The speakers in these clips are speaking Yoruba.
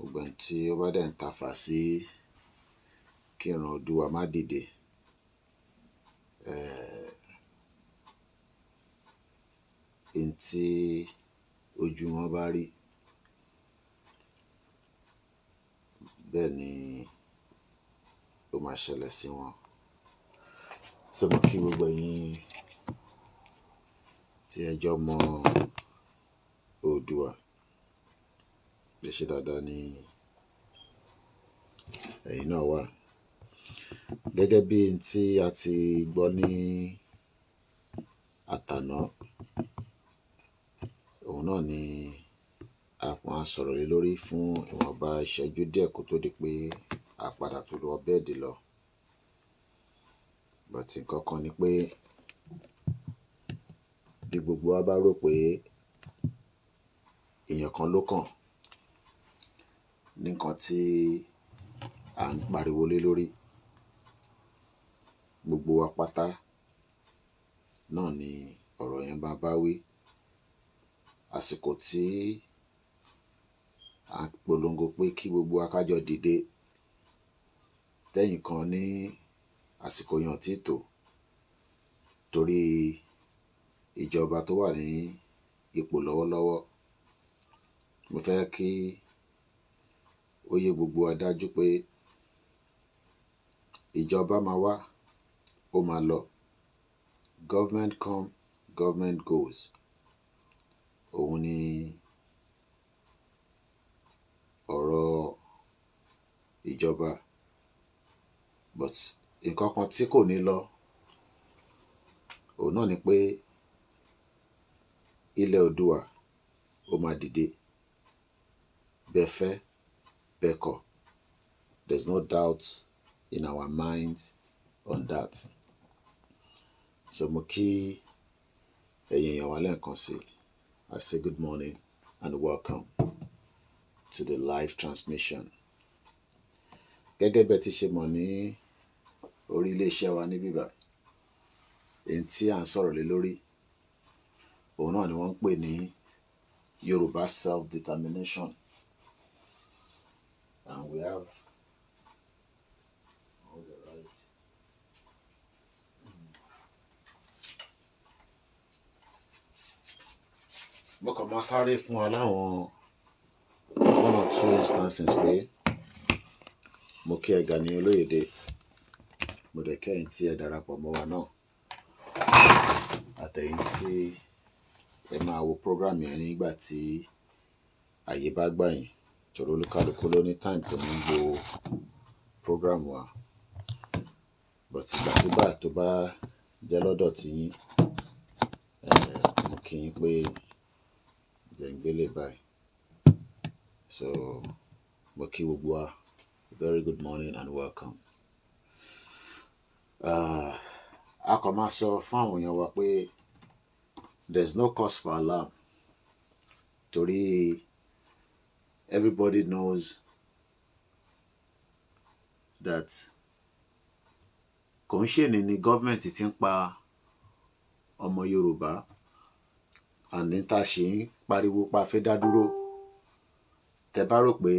Gbogbo ẹni tí ó bá dẹ̀ ń tafà sí kí ìran Oòduà má dìde, n tí ojú wọn bá rí bẹ́ẹ̀ ni ó máa ṣẹlẹ̀ sí wọn. So mo kí gbogbo ẹ̀yin tí ẹ jọ mọ Oòduà, ẹ ṣé dáadáa ni ẹ̀yin náà wà. Gẹ́gẹ́ bí n tí a ti gbọ́ ní àtàná, òun náà ni a máa sọ̀rọ̀ lé lórí fún ìwọ̀nba ìṣẹ́jú díẹ̀ kó tó di pé a padà tún lọ bẹ́ẹ̀dì lọ. But nǹkan kan ni pé bí gbogbo wa bá rò pé èèyàn kan ló kàn ní nǹkan tí à ń pariwo lé lórí, gbogbo wa pátá náà ni ọ̀rọ̀ yẹn máa bá wí. Àsìkò tí à ń polongo pé kí gbogbo wa ká jọ dìde, tẹ́yìn kan ní àsìkò yẹn ò tí tó torí ìjọba tó wà ní ipò lọ́wọ́lọ́wọ́. Mo fẹ́ kí ó yé gbogbo wa dájú pé ìjọba máa wá, ó máa lọ. Government come, government goes. Òun ni ọ̀rọ̀ ìjọba. But nǹkan kan tí kò ní lọ, òun náà ni pé ilẹ̀ Oòduà ó máa dìde. Bẹ́ẹ fẹ́, bẹ́ẹ̀ kọ̀. There's no doubt in our minds on that. So mo kí ẹ̀yin èèyàn wa lẹ́ẹ̀kan sí. I say good morning and welcome to the live transmission. Gẹ́gẹ́ bẹ́ẹ̀ ti ṣe mọ̀ ní orí ilé iṣẹ́ wa níbí báyìí, èyí tí à ń sọ̀rọ̀ lé lórí, òun náà ni wọ́n ń pè ní Yorùbá self-determination. And we have all the right. Mo kàn máa sáré fún wa láwọn one or two instances pé mo kí ẹ Gani Olóyèdé, mo dẹ̀ kí ẹ̀yin tí ẹ darapọ̀ mọ́ wa náà, àtẹ̀yin tí ẹ máa wo program yẹn nígbà tí àyè bá gbà yín, torí olúkálukú ló ní time tó ń wo program wa. But ìgbàkúgbà tó bá jẹ́ lọ́dọ̀ tiyín, mo kí yín pé jẹ́ ń gbélé báyìí. So mo kí gbogbo wa, very good morning and welcome. A kàn máa sọ fún àwọn èèyàn wa pé there's no cause for alarm torí everybody knows that kò ń ṣèní ni government ti ń pa ọmọ Yorùbá, and ní tá a ṣì ń pariwo pa fẹ́ dá dúró. Tẹ bá rò pé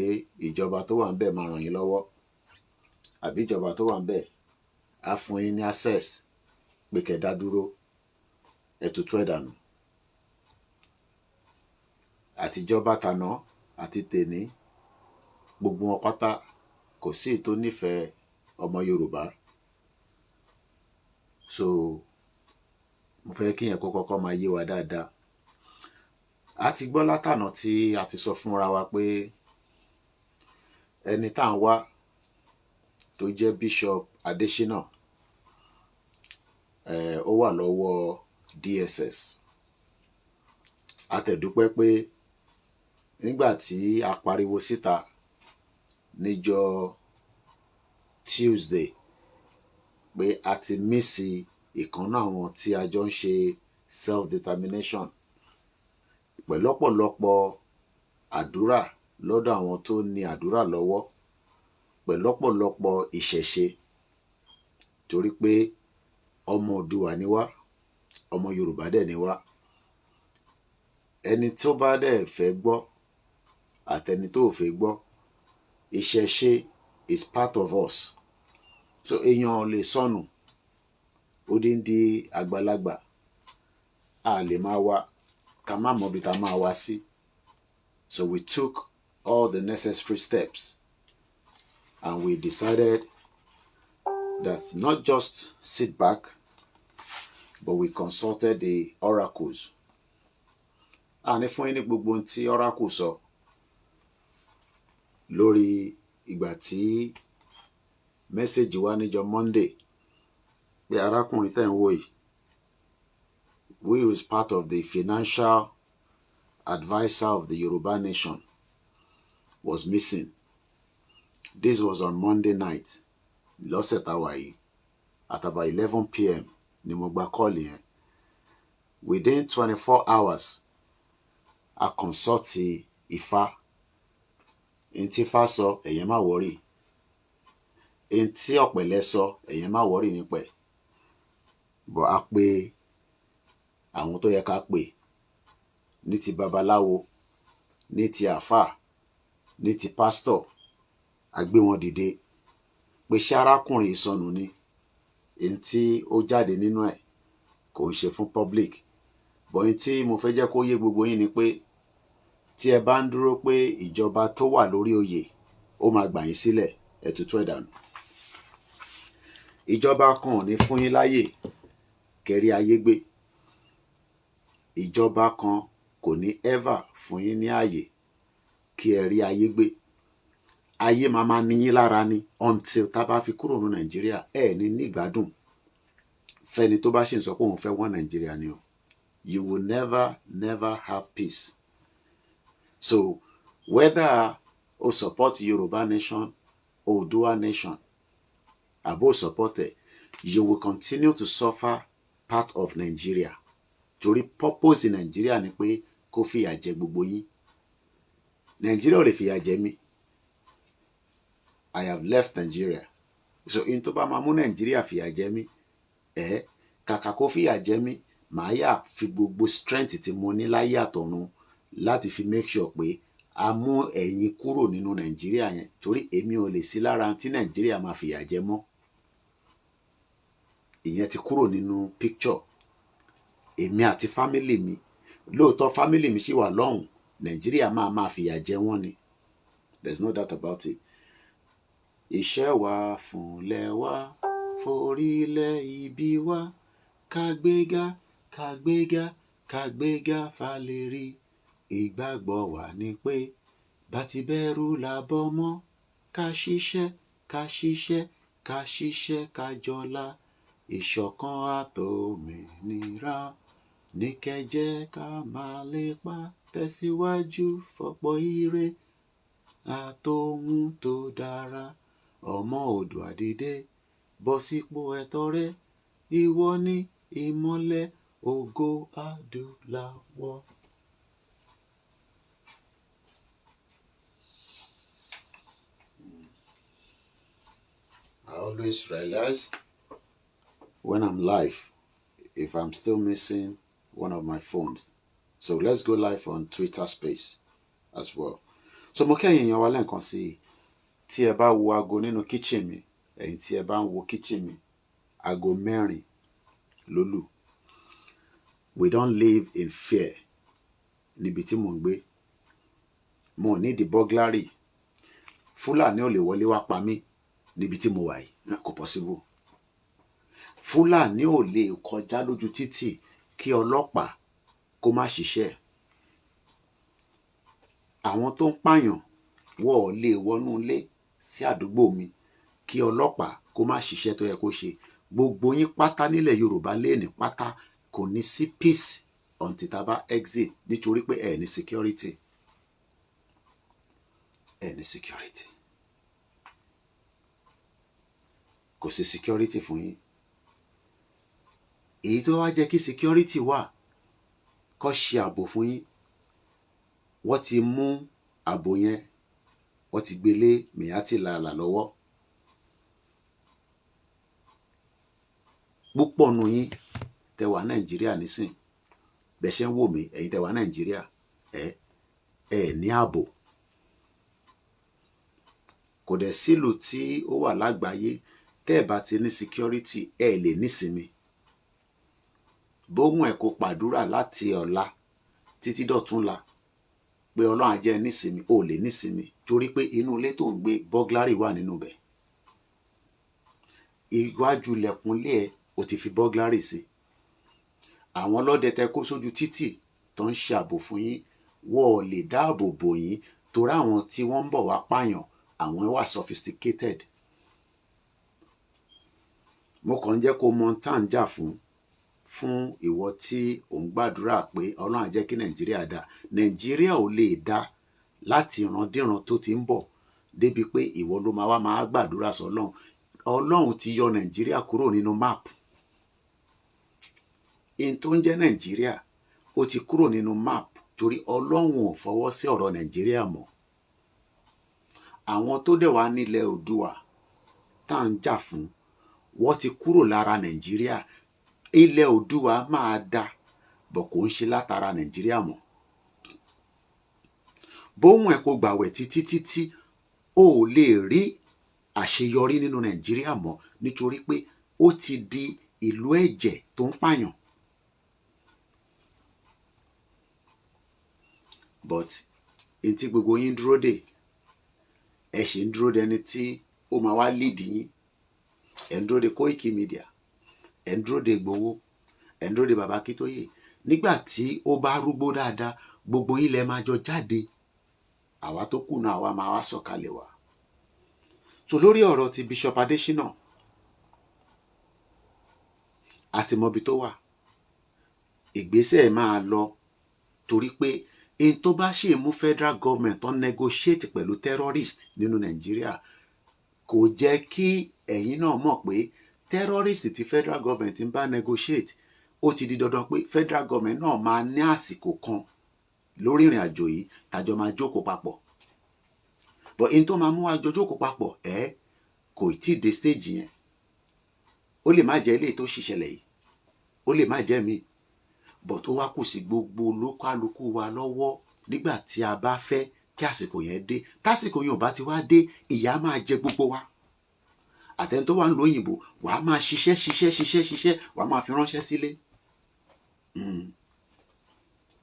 ìjọba tó wà ńbẹ̀ máa ràn yín lọ́wọ́, àbí ìjọba tó wà ńbẹ̀ á fún yín ní access pé kẹ́ dá dúró, ẹ tutù ẹ̀ dànù. Àtijọba tàná àti tèní, gbogbo wọn pátá, kò sí èyí tó nífẹ̀ẹ́ ọmọ Yorùbá. So mo fẹ́ kí ìyẹn kó kọ́kọ́ máa yé wa dáadáa. A ti gbọ́ látàná tí a ti sọ fúnra wa pé ẹni tá à ń wá tó jẹ́ Bishop Adesina, ó wà lọ́wọ́ DSS. A tẹ̀ dúpẹ́ pé nígbà tí a pariwo síta níjọ́ Tuesday pé a ti miss ìkan nínú àwọn tí a jọ ń ṣe self-determination, pẹ̀lú ọ̀pọ̀lọpọ̀ àdúrà lọ́dọ̀ àwọn tó ní àdúrà lọ́wọ́, pẹ̀lú ọ̀pọ̀lọpọ̀ ìṣẹ̀ṣe, torí pé ọmọ Oòduà ni wá, ọmọ Yorùbá dẹ̀ ni wá. Ẹni tó bá dẹ̀ fẹ́ gbọ́ àtẹni tó ò fẹ́ gbọ́, Ìṣẹ̀ṣe is part of us. So èèyàn lè sọnù, odindi àgbàlagbà, a lè máa wá ká má mọ ibi tá a máa wá sí. So we took all the necessary steps and we decided that not just sit back, but we consulted the oracles. A ní fún yín ní gbogbo ohun tí oracle sọ lórí ìgbà tí message wá níjọ́ Monday pé arákùnrin tẹ̀ ń wò yìí, who is part of the financial adviser of the Yoruba nation, was missing. This was on Monday night lọ́sẹ̀ tá a wà yìí. At about 11 p.m. ni mo gba call yẹn. Within 24 hours, a consult Ifá. N tí Ifá sọ, ẹ̀yin má worry. N tí ọ̀pẹ̀lẹ̀ sọ, ẹ̀yin má worry nípa ẹ̀. But a pè àwọn tó yẹ ká pè ní ti babaláwo, ní ti àáfàá, ní ti pásítọ̀. A gbé wọn dìde pé ṣé arákùnrin yìí sọnù ni. N tí ó jáde nínú ẹ̀ kò ń ṣe fún public, but n tí mo fẹ́ jẹ́ kó yé gbogbo yín ni pé tí ẹ bá ń dúró pé ìjọba tó wà lórí oyè ó máa gbà yín sílẹ̀, ẹ tutù ẹ̀ dànù. Ìjọba kan ò ní fún yín láyè kẹrí ayé gbé. Ìjọba kan kò ní ever fún yín ní àyè kí ẹ rí ayé gbé. Ayé máa máa ní yín lára ni until tá a bá fi kúrò ní Nàìjíríà. Ẹ ní nígbádùn. Fẹ́ni tó bá ṣì ń sọ pé òun fẹ́ wọ́n Nàìjíríà ni o. You will never, never have peace. So whether o support Yorùbá nation, Oòduà nation, àbó support ẹ, you will continue to suffer part of Nigeria, torí purpose Nigeria ni pé kó fìyà jẹ gbogbo yín. Nigeria ò lè fìyà jẹ mí. I have left Nigeria. So in tó bá máa mú Nigeria fìyà jẹ mí, ẹ kàkà kó fìyà jẹ mí, màá yà fi gbogbo strength tí mo ní láyé àtọ̀run láti fi make sure pé a mú ẹ̀yin kúrò nínú Nàìjíríà yẹn, torí èmi ò lè sí lára tí Nàìjíríà máa fìyà jẹ mọ́. Ìyẹn ti kúrò nínú picture. Èmi àti family mi, lóòótọ́ family mi ṣì wà lọ́hùn, Nàìjíríà máa máa fìyà jẹ wọ́n ni. There is no doubt about it. Iṣẹ́ wa fúnlẹ̀ wa, forílẹ̀ ibi wa, kàgbéga, kàgbéga, kàgbéga falẹ̀rí. Ìgbàgbọ́ wa ni pé bá ti bẹ̀rù là bọ́ mọ́, ká ṣiṣẹ́, ká ṣiṣẹ́, ká ṣiṣẹ́, ká jọlá. Ìṣọ̀kan àtòmìnira ní kẹjẹ́ ká máa lépa, tẹ̀síwájú fọ̀pọ̀ ire àtohun tó dára. Ọmọ Oòduà dìde, bọ́ sípò ẹ̀tọ́ rẹ. Ìwọ ni ìmọ́lẹ̀ ògo adúláwọ̀. I always realize when I'm live if I'm still missing one of my phones. So let's go live on Twitter Space as well. So mo kẹ́yìn èèyàn wa lẹ́ẹ̀kan sí i. Tí ẹ bá wo aago nínú kitchen mi, ẹ̀yin tí ẹ bá ń wo kitchen mi, aago 4 ló lù. We don't live in fear níbi tí mò ń gbé. Mo ò ní di burglary. Fúlàní ò lè wọlé wá pa mí níbi tí mo wà yìí, kò possible. Fúlàní ò lè kọjá lójú títì kí ọlọ́pàá kó má ṣiṣẹ́. Àwọn tó ń pààyàn wọ́n ò lè wọnú ilé sí àdúgbò mi kí ọlọ́pàá kó má ṣiṣẹ́ tó yẹ kó ṣe. Gbogbo yín pátá nílẹ̀ Yorùbá léèní pátá, kò ní sí peace until tá a bá exit, nítorí pé ẹ ní security, ẹ ní security, kò sí security fún yín. Èyí tó wá jẹ́ kí security wà kó ṣe ààbò fún yín, wọ́n ti mú ààbò yẹn, wọ́n ti gbé lé Miyetti Allah lọ́wọ́. Púpọ̀ nù yín tẹ wà Nàìjíríà nísìn, bẹ́ẹ̀ ṣe ń wò mí, ẹ̀yin tẹ wà Nàìjíríà, ẹ ẹ ní ààbò. Kò dẹ̀ sílùú tí ó wà lágbàáyé, tẹ́ ẹ̀ bá ti ní security, ẹ lè nísinmi. Bóhùn ẹ̀ kó pàdúrà láti ọ̀la títí dọ̀túnla pé Ọlọ́run á jẹ́ nísinmi, ò lè nísinmi, torí pé inú ilé tó ń gbé, burglary wà nínú ibẹ̀. Iwájú ilẹ̀kùnlé ẹ̀, o ti fi burglary sí. Àwọn ọlọ́dẹ tẹ kó sójú títì tó ń ṣe ààbò fún yín, wọ́n ò lè dáàbò bò yín, torí àwọn tí wọ́n ń bọ̀ wá pààyàn, àwọn wà sophisticated. Mo kàn ń jẹ́ kó mọ tá à ń jà fún ìwọ tí ò ń gbàdúrà pé Ọlọ́run á jẹ́ kí Nàìjíríà dá. Nàìjíríà ò lè dá láti ìrandíran tó ti ń bọ̀ débi pé ìwọ ló máa wá máa gbàdúrà sọ́lọ́run. Ọlọ́run ti yọ Nàìjíríà kúrò nínú map. In tó ń jẹ́ Nàìjíríà, ó ti kúrò nínú map, torí Ọlọ́run ò fọwọ́ sí ọ̀rọ̀ Nàìjíríà mọ́. Àwọn tó dẹ̀ wá nílẹ̀ Oòduà tá à ń jà fún, wọ́n ti kúrò lára Nàìjíríà. Ilẹ̀ Oòduà máa dá bọ̀, kò ń ṣe látara Nàìjíríà mọ́. Bóhùn ẹ̀ kó gbàwẹ̀ títí títí, ó ò lè rí àṣeyọrí nínú Nàìjíríà mọ́, nítorí pé ó ti di ìlú ẹ̀jẹ̀ tó ń pààyàn. But n tí gbogbo yín dúró dè, ẹ ṣì ń dúró de ẹni tí ó máa wá lead yín. Ẹ̀ ń dúró de Koiki Media, ẹ̀ ń dúró de Ìgbòho, ẹ̀ ń dúró de bàbá Akíntóyè. Nígbà tí ó bá rúgbó dáadáa, gbogbo yín lẹ máa jọ jáde. Àwa tó kù náà, àwa máa wá sọ̀kalẹ̀ wá. So lórí ọ̀rọ̀ ti Bishop Adesina, àti mọbi tó wà, ìgbésẹ̀ máa lọ, torí pé in tó bá ṣe mú federal government tó negotiate pẹ̀lú terrorist nínú Nàìjíríà, kò jẹ́ kí ẹ̀yin náà mọ̀ pé terrorist tí federal government ń bá negotiate, ó ti di dandan pé federal government náà máa ní àsìkò kan lórí ìrìn àjò yìí tàjọ máa jókòó papọ̀. But in tó máa mú wa jọ jókòó papọ̀, ẹ kò tí ì dé stage yẹn. Ó lè má jẹ́ eléyìí tó ṣìṣẹlẹ̀ yìí, ó lè má jẹ́ mi, but ó wá kù sí gbogbo olúkálukú wa lọ́wọ́ nígbà tí a bá fẹ́ kí àsìkò yẹn dé. Tásìkò yẹn ò bá ti wá dé, ìyà máa jẹ gbogbo wa. Àtẹni tó wà ń lo òyìnbó, wàá máa ṣiṣẹ́ ṣiṣẹ́ ṣiṣẹ́ ṣiṣẹ́, wàá máa fi ránṣẹ́ sílé.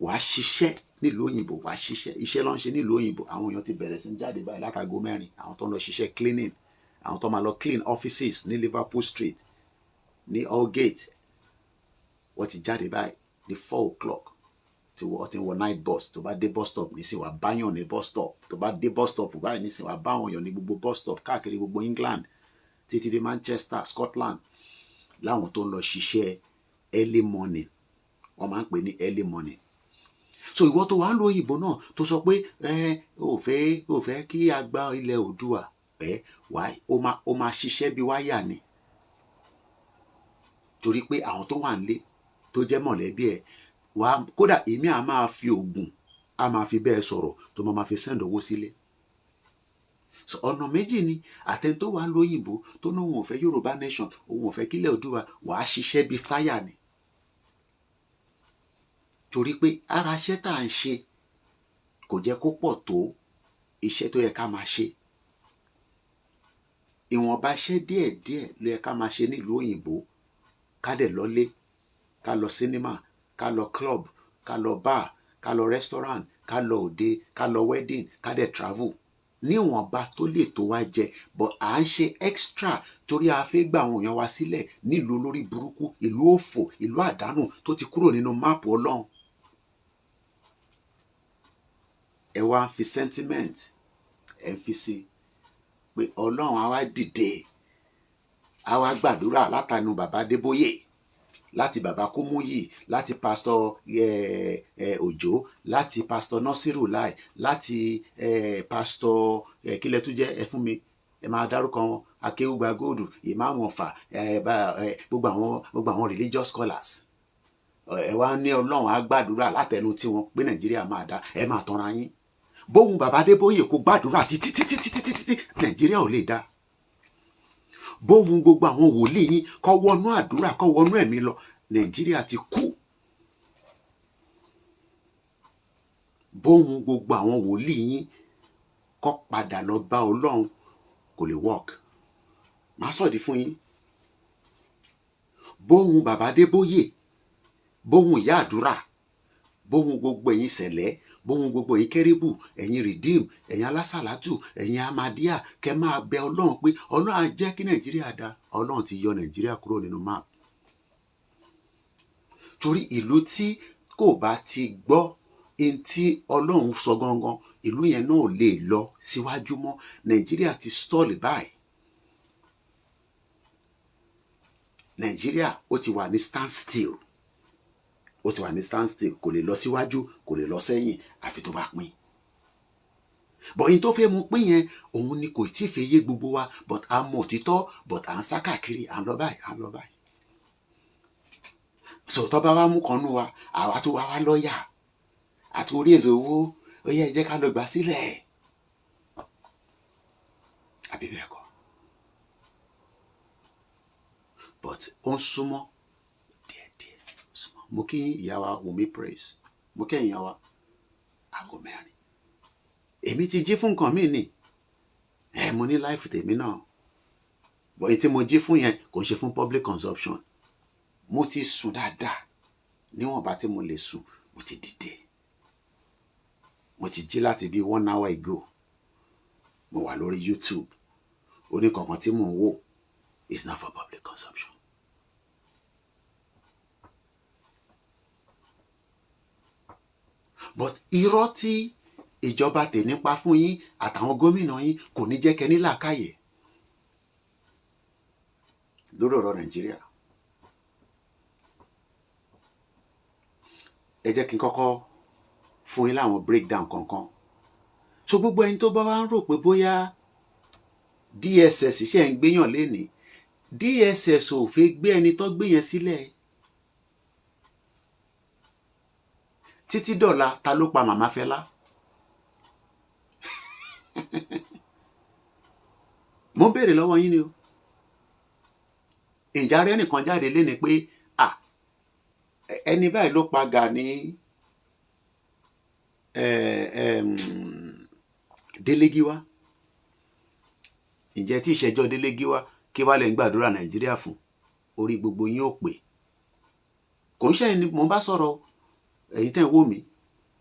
Wàá ṣiṣẹ́ nílùú òyìnbó, wàá ṣiṣẹ́. Iṣẹ́ ló ń ṣe nílùú òyìnbó. Àwọn èèyàn ti bẹ̀rẹ̀ sí ní jáde báyìí látago 4. Àwọn tó ń lọ ṣiṣẹ́ cleaning, àwọn tó máa lọ clean offices ní Liverpool Street, ní Aldgate, wọ́n ti jáde báyìí ní 4 o'clock, tí wọ́n ti ń wọ night bus. Tó bá dé bus stop nísìnyí, wàá báyàn ní bus stop. Tó bá dé bus stop báyìí nísìnyí, wàá bá àwọn èèyàn ní gbogbo bus stop káàkiri gbogbo England títí dé Manchester, Scotland, láwọn tó ń lọ ṣiṣẹ́ early morning. Wọ́n máa ń pè ní early morning. So ìwọ tó wà ń lo òyìnbó náà, tó sọ pé ẹ ò fẹ́ kí a gba ilẹ̀ Oòduà, ẹ wà, ó máa ṣiṣẹ́ bí wáyà ni, torí pé àwọn tó wà nílé tó jẹ́ mọ̀lẹ́bí ẹ̀ wà, kódà èmi à máa fi oògùn, a máa fi bẹ́ẹ̀ sọ̀rọ̀, tó máa fi send owó sílé. So ọ̀nà méjì ni. Àtẹni tó wà ń lo òyìnbó tó ní òun ò fẹ́ Yorùbá nation, òun ò fẹ́ kílẹ̀ Oòduà, wàá ṣiṣẹ́ bí táyà ni, torí pé ara iṣẹ́ tá à ń ṣe kò jẹ́ kó pọ̀ tó iṣẹ́ tó yẹ ká máa ṣe. Ìwọ̀nba iṣẹ́ díẹ̀díẹ̀ ló yẹ ká máa ṣe nílùú òyìnbó, ká dẹ̀ lọ́lé, ká lọ cinema, ká lọ club, ká lọ bar, ká lọ restaurant, ká lọ òde, ká lọ wedding, ká dẹ̀ travel níwọ̀nba tó lè tó wá jẹ. But à ń ṣe extra torí a fẹ́ gba àwọn èèyàn wa sílẹ̀ nílùú olórí burúkú, ìlú òfò, ìlú àdánù tó ti kúrò nínú map Ọlọ́run. Ẹ wá ń fi sentiment, ẹ ń fi sí pé Ọlọ́run á wá dìde, á wá gbàdúrà látànú bàbá Adébóyè, láti bàbá Kúmúyì, láti pásítọ̀ Òjó, láti pásítọ̀ Nasiru Lai, láti pásítọ̀ kílẹ̀ tó jẹ́ ẹ fún mi, ẹ máa dárúkọ wọn, Akéwùgbà Góòdù, Ìmáàmù Ọ̀fà, gbogbo àwọn religious scholars. Ẹ wá ní Ọlọ́run á gbàdúrà látẹnu tiwọn pé Nàìjíríà máa dá. Ẹ máa tanra yín. Bóun bàbá Adébóyè kó gbàdúrà títí títí títí títí, Nàìjíríà ò lè dá. Bóun gbogbo àwọn wòlíì yín kọ́ wọnú àdúrà, kọ́ wọnú ẹ̀mí lọ, Nàìjíríà ti kú. Bóun gbogbo àwọn wòlíì yín kọ́ padà lọ bá Ọlọ́run. Kò lè work. Màá sọ̀dí fún yín. Bóhun bàbá Adébóyè, bóhun ìyá àdúrà, bóhun gbogbo ẹ̀yin sẹ̀lẹ̀, bóhun gbogbo ẹ̀yin kérébù, ẹ̀yin Redeem, ẹ̀yin alásàlátù, ẹ̀yin Ahmadiyya, kẹ́ máa bẹ Ọlọ́run pé Ọlọ́run á jẹ́ kí Nàìjíríà dá, Ọlọ́run ti yọ Nàìjíríà kúrò nínú map. Torí ìlú tí kò bá ti gbọ́ ohun tí Ọlọ́run sọ gangan, ìlú yẹn náà ò lè lọ síwájú mọ́. Nàìjíríà ti stall báyìí. Nàìjíríà ó ti wà ní stand still, ó ti wà ní stand still. Kò lè lọ síwájú, kò lè lọ sẹ́yìn, àfi tó bá pín. But yín tó fẹ́ mú pín yẹn, òun ni kò tí ì fẹ́ yé gbogbo wa. But a mọ̀ òtítọ́, but à ń sá káàkiri, à ń lọ báyìí, à ń lọ báyìí. So tó bá wá mú kan nú wa, àwa tó wá wá lọ́ọ̀yà àti orí èso owó, ó yẹ, ẹ jẹ́ ká lọ gbà sílẹ̀, àbí bẹ́ẹ̀ kọ́? But ó ń súnmọ́ díẹ̀díẹ̀, súnmọ́. Mo kí ìyá wa Wùmí Praise, mo kí ìyá wa. Aago 4 èmi ti jí fún nǹkan mi ni. Ẹ mo ní life tèmi náà, but èyí tí mo jí fún yẹn kò ń ṣe fún public consumption. Mo ti sùn dáadáa níwọ̀nba tí mo lè sùn. Mo ti dìde, mo ti jí láti bí one hour ago. Mo wà lórí YouTube. Oníkankan tí mò ń wò is not for public consumption. But irọ́ tí ìjọba tèmi pa fún yín àtàwọn gómìnà yín kò ní jẹ́ kẹ́ ní làákàyè lórí ọ̀rọ̀ Nàìjíríà. Ẹ jẹ́ kí n kọ́kọ́ fún yín láwọn breakdown kankan. So gbogbo ẹni tó bá wá ń rò pé bóyá DSS ṣe ń gbéyàn lénìí, DSS ò fẹ́ gbé ẹni tó gbé yẹn sílẹ̀ títí dọ̀la. Ta ló pa Màmá Fẹlá? Mo ń béèrè lọ́wọ́ yín ni o. Ìjà rẹ nìkan jáde léni pé à ẹni báyìí ló pa Gani Délé Gíwá? Ǹjẹ́ tí ìṣẹ́jọ́ Délé Gíwá kí wàá lè ń gbàdúrà Nàìjíríà fún? Orí gbogbo yín ò pé. Kò ń ṣẹ́yìn ni mo bá sọ̀rọ̀. Ẹ̀yin tẹ́ ń wò mí,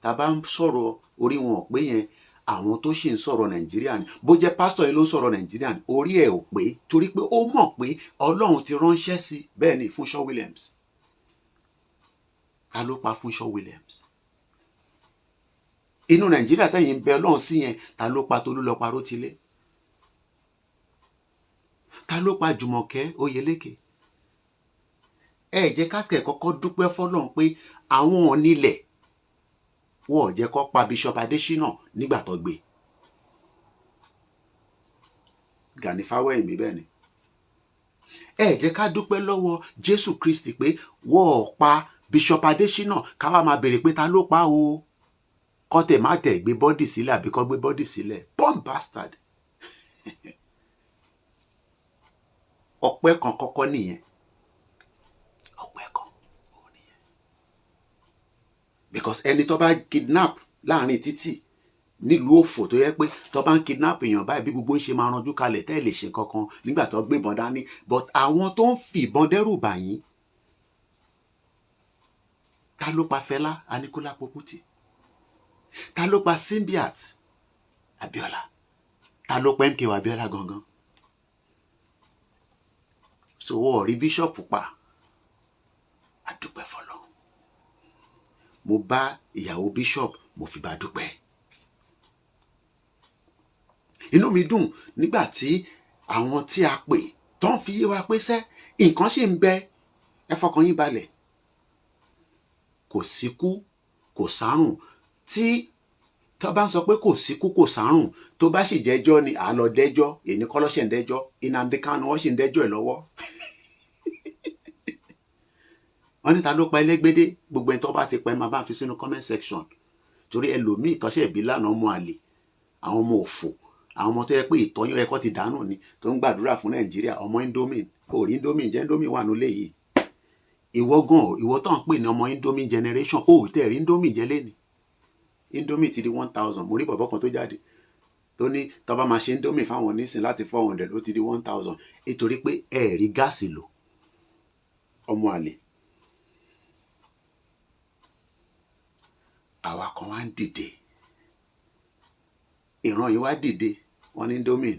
tá a bá ń sọ̀rọ̀ orí wọn ò pé yẹn, àwọn tó sì ń sọ̀rọ̀ Nàìjíríà ni. Bó jẹ́ pásítọ̀ yìí ló ń sọ̀rọ̀ Nàìjíríà ni, orí ẹ̀ ò pé, torí pé ó mọ̀ pé Ọlọ́run ti ránṣẹ́ sí. Bẹ́ẹ̀ ni Fúnṣọ́ Williams. Ta ló pa Fúnṣọ́ Williams inú Nàìjíríà tẹ̀yìn ń bẹ Ọlọ́run sí yẹn? Ta ló pa Tolúlọpọ̀ Arótilé? Ta ló pa Jùmọ̀kẹ́ Oyèlékè? Ẹ jẹ́ ká tẹ̀ kọ́kọ́ dúpẹ́ fọ́lọ́run pé àwọn onílẹ̀ wọn ò jẹ́ kó pa Bishop Adésínà nígbà tó gbé Gani Fáwẹ́hìnmí. Bẹ́ẹ̀ ni, ẹ jẹ́ ká dúpẹ́ lọ́wọ́ Jésù Kristi pé wọ́n ò pa Bishop Adésínà, ká wá máa béèrè pé ta ló pa o, kọ́ tẹ̀ má tẹ̀ gbé body sílẹ̀ àbí kọ́ gbé body sílẹ̀. Bomb bastard. Ọpẹ́ kan kọ́kọ́ nìyẹn, ọpẹ́ kan òun nìyẹn, because ẹni tó bá kidnap láàrin títì nílùú òfò, tó yẹ pé tó bá ń kidnap èèyàn báyìí, bí gbogbo ń ṣe máa ranjú kalẹ̀ tẹ́ ẹ̀ lè ṣe kankan nígbà tó gbébọn dání. But àwọn tó ń fìbọn dẹ́rù bà yín, ta ló pa Fẹlá Aníkúlápó Kútì? Ta ló pa Simbiat Abiola? Ta ló pa MKO Abiola gangan? So wọ́n rí bíṣọ̀pù pa. Àdúpẹ́ fọlọ́. Mo bá ìyàwó bíṣọ̀pù, mo fi bá dúpẹ́. Inú mi dùn nígbà tí àwọn tí a pè tó ń fi yé wa pé sẹ́ nǹkan ṣì ń bẹ, ẹ fọkàn yín balẹ̀, kò síkú, kò sárùn. Tí tó bá ń sọ pé kò síkú, kò sárùn, tó bá sì jẹ́jọ́ ni à lọ dẹ́jọ́. Èyí kọ́ lọ́sẹ̀ ń dẹ́jọ́. Nnamdi Kanu, wọ́n sì ń dẹ́jọ́ ẹ̀ lọ́wọ́. Wọ́n ní ta ló pa Ẹlẹ́gbẹ́dé? Gbogbo ẹni tó bá ti pa, ẹ máa bá fi sínú comment section, torí ẹlòmíì tọ́ṣẹ̀ ìbí lánàá, ọmọ àlè, àwọn ọmọ òfò, àwọn ọmọ tó yẹ pé ìtọ́yún ẹ̀kọ́ ti dànù ni, tó ń gbàdúrà fún Nàìjíríà. Ọmọ Indomie, kò rí Indomie jẹ́. Indomie wà nílé yìí. Ìwọ gan, ìwọ tó ń pè ní ọmọ Indomie generation, ó tẹ̀ rí Indomie jẹ́ lẹ́ni. Indomie ti di 1,000. Mo rí bọ̀bọ̀ kan tó jáde Tó ní tó bá máa ṣe Indomie fáwọn onísìn láti 400, ó ti di 1,000, nítorí pé ẹ rí gáàsì lò. Ọmọ àlè. Àwa kan wá ń dìde, ìran yìí wá dìde, wọ́n ní Indomie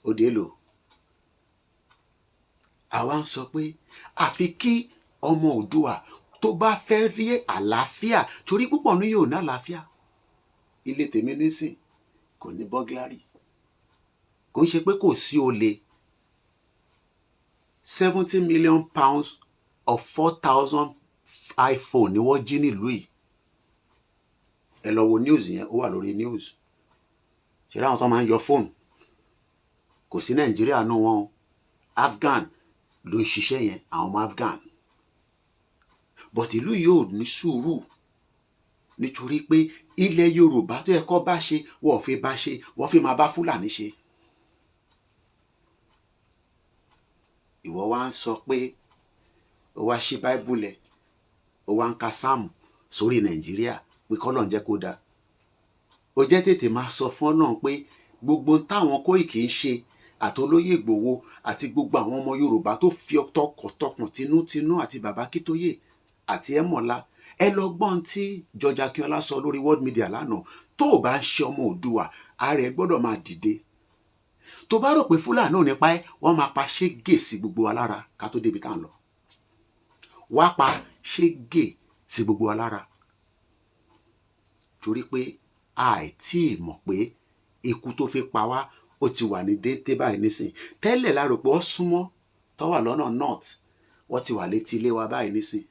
ó dé lò. Àwa ń sọ pé àfi kí ọmọ Oòduà tó bá fẹ́ rí àlàáfíà, torí púpọ̀ ní yóò ní àlàáfíà. Ilé tèmi nísìn kò ní burglary, kò ń ṣe pé kò sí olè. £70 million of 4,000 iPhone ni wọ́n jí nílùú yìí. Ẹ lọ wo news yẹn, ó wà lórí news. Ṣe láwọn tó máa ń yọ fóònù, kò sí Nàìjíríà nù wọn o. Afghan ló ń ṣiṣẹ́ yẹn, àwọn ọmọ Afghan. But ìlú yìí ò ní sùúrù, nítorí pé ilẹ̀ Yorùbá tó yẹ kó bá ṣe, wọ́n ò fi bá ṣe, wọ́n fi máa bá Fúlàní ṣe. Ìwọ wá ń sọ pé ó wá ṣí Bible ẹ, ó wá ń ka sáàmù sórí Nàìjíríà pé kọ́lọ́n jẹ́ kó dáa. Ó jẹ́ tètè máa sọ fún Ọlọ́run pé gbogbo táwọn Kóìkì ń ṣe, àtolóyè Ìgbòho àti gbogbo àwọn ọmọ Yorùbá tó fi tọkàntọkàn, tinútinú, àti bàbá Kítóyè àti Ẹmọ̀lá, ẹ lọ gbọ́n tí George Akínọlá sọ lórí world media lánàá. Tó o bá ń ṣe ọmọ Oòduà, ààrẹ gbọ́dọ̀ máa dìde. Tó bá rò pé Fúlàní ò ní pa ẹ́, wọ́n máa pa ṣégè sí gbogbo wa lára ká tó débi tá à ń lọ. Wá pa ṣégè sí gbogbo wa lára, torí pé àìtí mọ̀ pé ikú tó fi pa wá, ó ti wà ní déńté báyìí nísìn. Tẹ́lẹ̀ la rò pé ó súnmọ́ tó wà lọ́nà north, wọ́n ti wà létí ilé wa báyìí nísìn.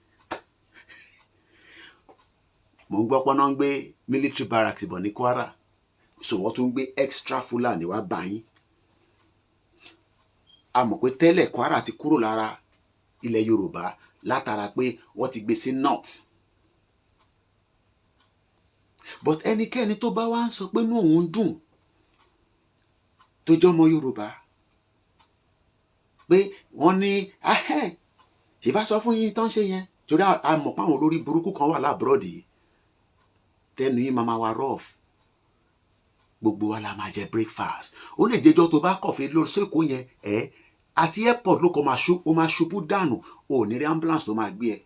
Mò ń gbọ́ pọ́n náà ń gbé military barracks bọ̀ ní Kwara, so wọ́n tún gbé extra Fúlàní wá bá yín. A mọ̀ pé tẹ́lẹ̀ Kwara ti kúrò lára ilẹ̀ Yorùbá látara pé wọ́n ti gbé sí north. But ẹnikẹ́ni tó bá wá ń sọ pé inú òun dùn, tó jọmọ Yorùbá, pé wọ́n ní ahẹ́ ìbá sọ fún yín tán ṣe yẹn, torí a mọ̀ pé àwọn olórí burúkú kan wà l'abroad yìí, tẹnu yín máa wá rough. Gbogbo wa la máa jẹ breakfast. Ó lè jẹjọ́ tó bá kọ̀fé lọ sẹ́kọ̀ọ́ yẹn ẹ̀ àti airport ló kọ́ máa ṣú, ó máa ṣubú dànù, ò ní rí ambulance tó máa gbé ẹ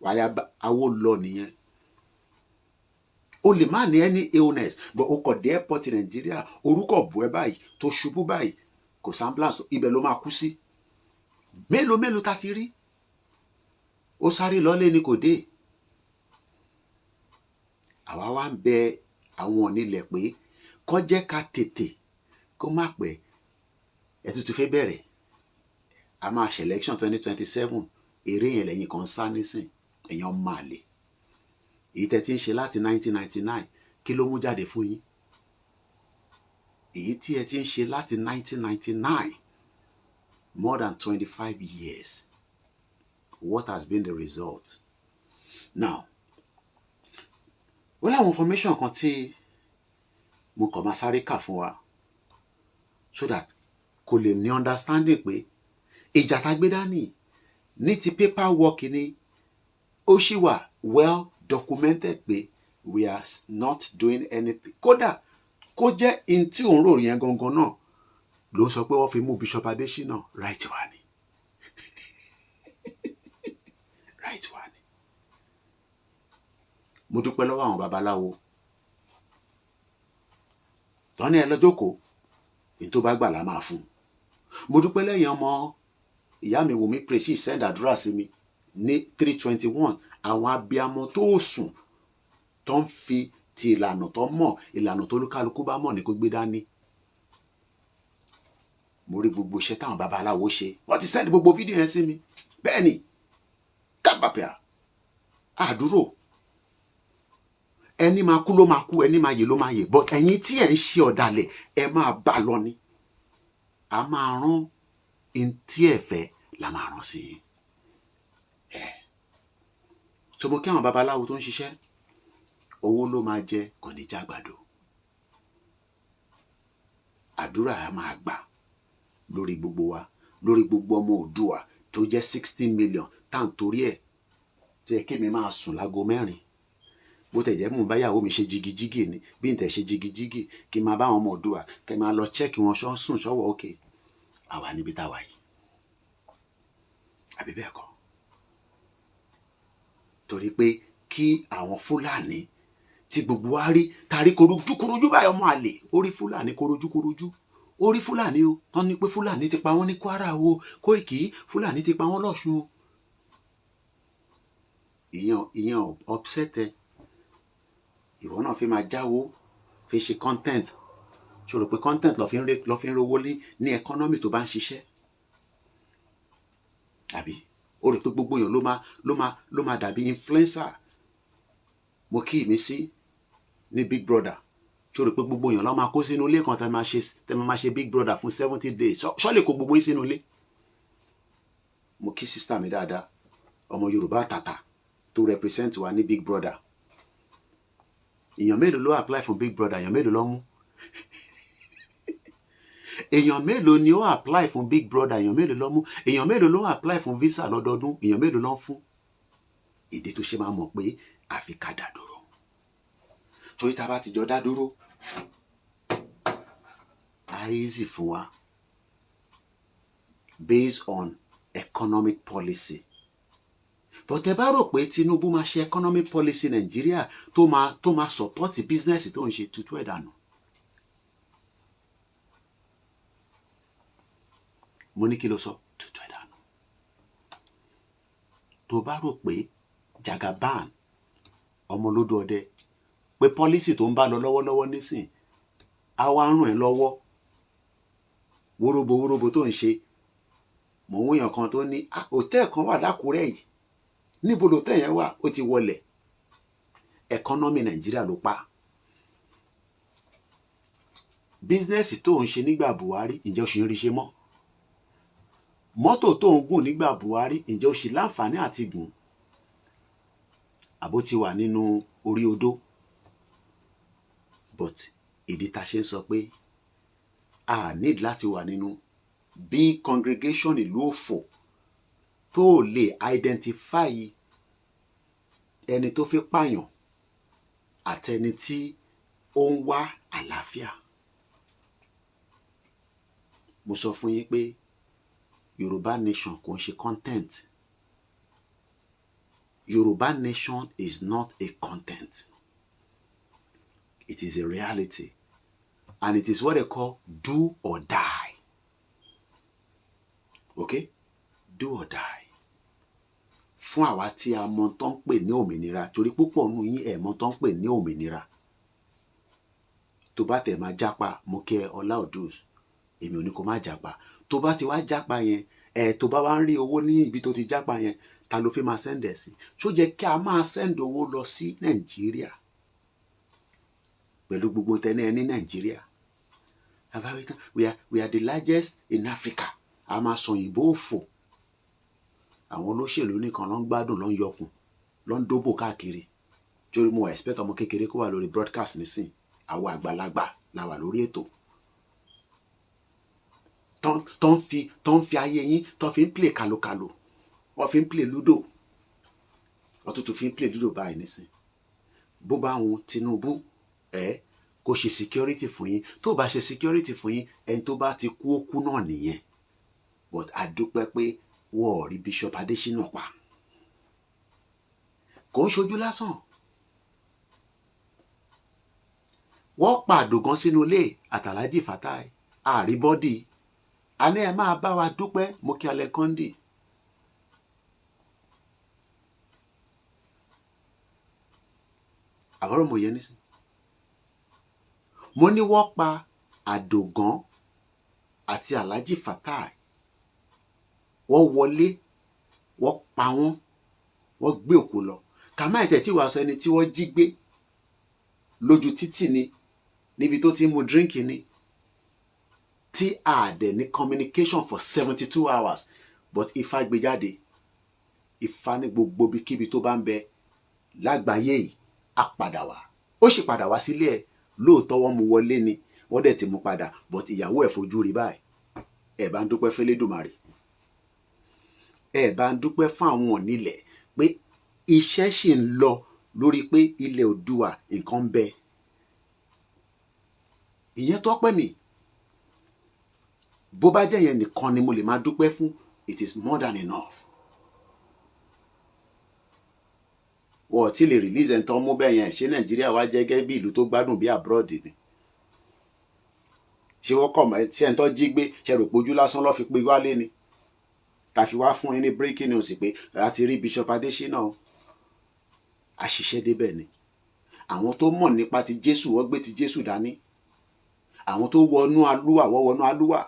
wáyà awó lọ nìyẹn. O lè má ní any illness, but o kọ̀ dé airport Nàìjíríà, orúkọ bù ẹ báyìí, tó ṣubú báyìí, kò sí ambulance, ibẹ̀ ló máa kú sí. Mélòó mélòó tá ti rí, ó sáré lọ́lé ni kò dé. Àwa wá ń bẹ àwọn onílẹ̀ pé kó jẹ́ ká tètè, kó má pẹ́. Ẹ tuntun fẹ́ bẹ̀rẹ̀, a máa ṣe election 2027. Eré yẹn lẹ́yìn kan sá nísìn, èèyàn máa lè. Èyí tẹ́ ti ń ṣe láti 1999, kí ló mú jáde fún yín? Èyí tí ẹ ti ń ṣe láti 1999, more than 25 years, what has been the result now? Wọ́n láwọn information kan tí mo kàn máa sáré kà fún wa, so that kò lè ní understanding pé ìjà tá gbé dání ní ti paper work ni, ó sì wà well documented pé we are not doing anything. Kódà kó jẹ́ in tí òun rò yẹn gangan náà ló ń sọ pé wọ́n fi mú Bishop Adesina, right wa ni, right wa ni. Mo dúpẹ́ lọ́wọ́ àwọn babaláwo tọ́ni ẹ lọ́jọ́kọ̀ọ́ ní tó bá gbà lá máa fún un. Mo dúpẹ́ lẹ́yìn ọmọ ìyá mi Wùmí Precious send àdúrà sí mi ní 3:21. Àwọn abiyamọ tó sùn, tó ń fi ti ìlànà tó mọ̀, ìlànà tó lúkálukú bá mọ̀ ní kó gbé dání. Mo rí gbogbo iṣẹ́ táwọn babaláwo ṣe, wọ́n ti send gbogbo fídíò yẹn sí mi. Bẹ́ẹ̀ ni kábàpẹ́à àdúrò, ẹni máa kú ló máa kú, ẹni máa yè ló máa yè. But ẹ̀yin tí ẹ̀ ń ṣe ọ̀dàlẹ̀, ẹ máa bá lọ ni. A máa rán in tí ẹ fẹ́ la máa rán sí yín ẹ. Tó mo kí àwọn babaláwo tó ń ṣiṣẹ́, owó ló máa jẹ, kò ní jágbàdo. Àdúrà á máa gbà lórí gbogbo wa, lórí gbogbo ọmọ Oòduà tó jẹ́ 60 million tá à ń torí ẹ̀ tó yẹ kémi máa sùn lágo 4. Bó tẹ̀ jẹ́ mò ń bá ìyàwó mi ṣe jigijigi ni, bí n tẹ̀ ṣe jigijigi, kí n máa bá àwọn ọmọ Oòduà, kí n máa lọ check wọn ṣọ́ sùn ṣọ́wọ́. Òkè àwa níbi táwa yìí, àbí bẹ́ẹ̀ kọ́? Torí pé kí àwọn Fúlàní tí gbogbo wa rí tàrí korojúkorojú báyìí, ọmọ àlè orí Fúlàní korojúkorojú, orí Fúlàní o, tán ní pé Fúlàní ti pa wọ́n ní Kwara o, Kóìkì, Fúlàní ti pa wọ́n lọ́ṣun o. Ìyẹn ò upset ẹ. Ìwọ náà fi máa jáwó fi ṣe content. Ṣe rò pé content lọ fi ń rówó ní economy tó bá ń ṣiṣẹ́? Àbí o rò pé gbogbo èèyàn ló máa dàbí influencer? Mo kí mi sí ní Big Brother. Ṣe rò pé gbogbo èèyàn ló máa kó sínú ilé kan tẹ́ máa ṣe Big Brother fún 70 days? Ṣọ́ lè kó gbogbo yín sínú ilé? Mo kí sister mi dáadáa, ọmọ Yorùbá tàtà tó represent wa ní Big Brother. Èèyàn mélòó ló apply fún Big Brother? Èèyàn mélòó ló mú? Èèyàn mélòó ni ó apply fún Big Brother? Èèyàn mélòó ló mú? Èèyàn mélòó ló apply fún visa lọ́dọọdún? Èèyàn mélòó ló ń fún? Ìdí tó ṣe máa mọ̀ pé àfi ká dá dúró, torí tá a bá ti jọ dá dúró, á easy fún wa based on economic policy. But ẹ bá rò pé Tinubu máa ṣe economic policy Nàìjíríà tó máa support business tó ń ṣe tutù ẹ̀ dànù. Mo ní kí ló sọ? Tutù ẹ̀ dànù. Tó bá rò pé Jagaban ọmọlódó ọdẹ pé policy tó ń bá lọ lọ́wọ́lọ́wọ́ nísìn á wá ràn ẹ́ lọ́wọ́, wóróbo wóróbo tó ń ṣe. Mò ń wòyàn kan tó ní hòtẹ́ẹ̀ kan wà lákùrẹ́ yìí. Níbo lòtẹ́ẹ̀ yẹn wà? Ó ti wọlẹ̀. Economy Nàìjíríà ló pa. Business tó ń ṣe nígbà Buhari, ǹjẹ́ o ṣì ń rí ṣe mọ́? Mọ́tò tó ń gùn nígbà Buhari, ǹjẹ́ o ṣì láǹfààní àti gùn, àbó ti wà nínú orí odó? But ìdí tá a ṣe ń sọ pé a need láti wà nínú big congregation ìlú òfò tó lè identify ẹni tó fi pààyàn àtẹni tí ó ń wá àlàáfíà. Mo sọ fún yín pé Yorùbá nation kò ń ṣe content. Yorùbá nation is not a content, it is a reality, and it is what they call do or die. Okay, do or die fún àwa tí a mọ tó ń pè ní òmìnira, torí púpọ̀ nù yín ẹ̀ mọ tó ń pè ní òmìnira. Tó bá tẹ̀ máa jápa, mo kí ẹ, Ọlá Odus, èmi ò ní kó má jápa. Tó bá ti wá jápa yẹn ẹ, tó bá wá ń rí owó ní ibi tó ti jápa yẹn, ta ló fi máa send ẹ̀ sí? Ṣó jẹ́ kí a máa send owó lọ sí Nàìjíríà pẹ̀lú gbogbo tẹ́lẹ̀ ẹ ní Nàìjíríà? We are the largest in Africa. A máa sọ òyìnbó òfò. Àwọn olóṣèlú nìkan ló ń gbádùn, ló ń yọkùn, ló ń dóbò káàkiri. Torí mo expect ọmọ kékeré kó wà lórí broadcast nísìn. Àwọn àgbàlagbà la wà lórí ètò tó ń fi ayé yín tó fi ń play kàlòkàlò. Wọ́n fi ń play ludo, wọ́n tún fi ń play ludo báyìí nísìn. Bó bá wọn Tinubu ẹ kó ṣe security fún yín, tó bá ṣe security fún yín, ẹni tó bá ti kú, ó kú náà nìyẹn. But a dúpẹ́ pé wọ́n ò rí Bishop Adesina pa. Kò ń ṣojú lásán. Wọ́n pa àdògán sínú ilé àtàlájì Fatai àríbọ́dì. A ní ẹ máa bá wa dúpẹ́. Mo kí alẹ́ kọ́ndì. Àbọ̀rọ̀ mo yẹ nísìn. Mo ní wọ́n pa àdògán àti Alhaji Fatai. Wọ́n wọlé, wọ́n pa wọ́n, wọ́n gbé òkú lọ. Kàmáì tẹ̀ tí wàá sọ ẹni tí wọ́n jí gbé lójú títì ni, níbi tó ti ń mu drink ni, tí a dẹ̀ ní communication for 72 hours. But Ifá gbé jáde. Ifá ní gbogbo ibikíbi tó bá ń bẹ lágbàáyé yìí, á padà wá. Ó sì padà wá sílé ẹ̀ lóòótọ́. Wọ́n mú wọlé ni, wọ́n dẹ̀ ti mú padà, but ìyàwó ẹ̀ fojú rí báyìí. Ẹ̀ bá ń dúpẹ́ fẹ́lẹ́dùmarè, ẹ̀ bá ń dúpẹ́ fún àwọn onílẹ̀ pé iṣẹ́ ṣì ń lọ. Lórí pé ilẹ̀ Oòduà, nǹkan ń bẹ, ìyẹn tó pẹ́ mi. Bó bá jẹ́ yẹn nìkan ni mo lè máa dúpẹ́ fún, it is more than enough. Wọ́n ò tí lè release ẹni tó ń mú bẹ́ẹ̀ yẹn. Ṣé Nàìjíríà wá jẹ́ gẹ́gẹ́ bí ìlú tó gbádùn bí abroad ni? Ṣé wọ́n kọ̀ mọ́? Ṣé ẹni tó jí gbé, ṣe rò pójú lásán lọ́ fi pé wálé ni? Ta fi wá fún yín ní breaking news pé a ti rí Bishop Adésínà. Àṣìṣe débẹ̀ ni. Àwọn tó mọ̀ nípa ti Jésù, wọ́n gbé ti Jésù dání. Àwọn tó wọnú alúwà, wọ́n wọnú alúwà.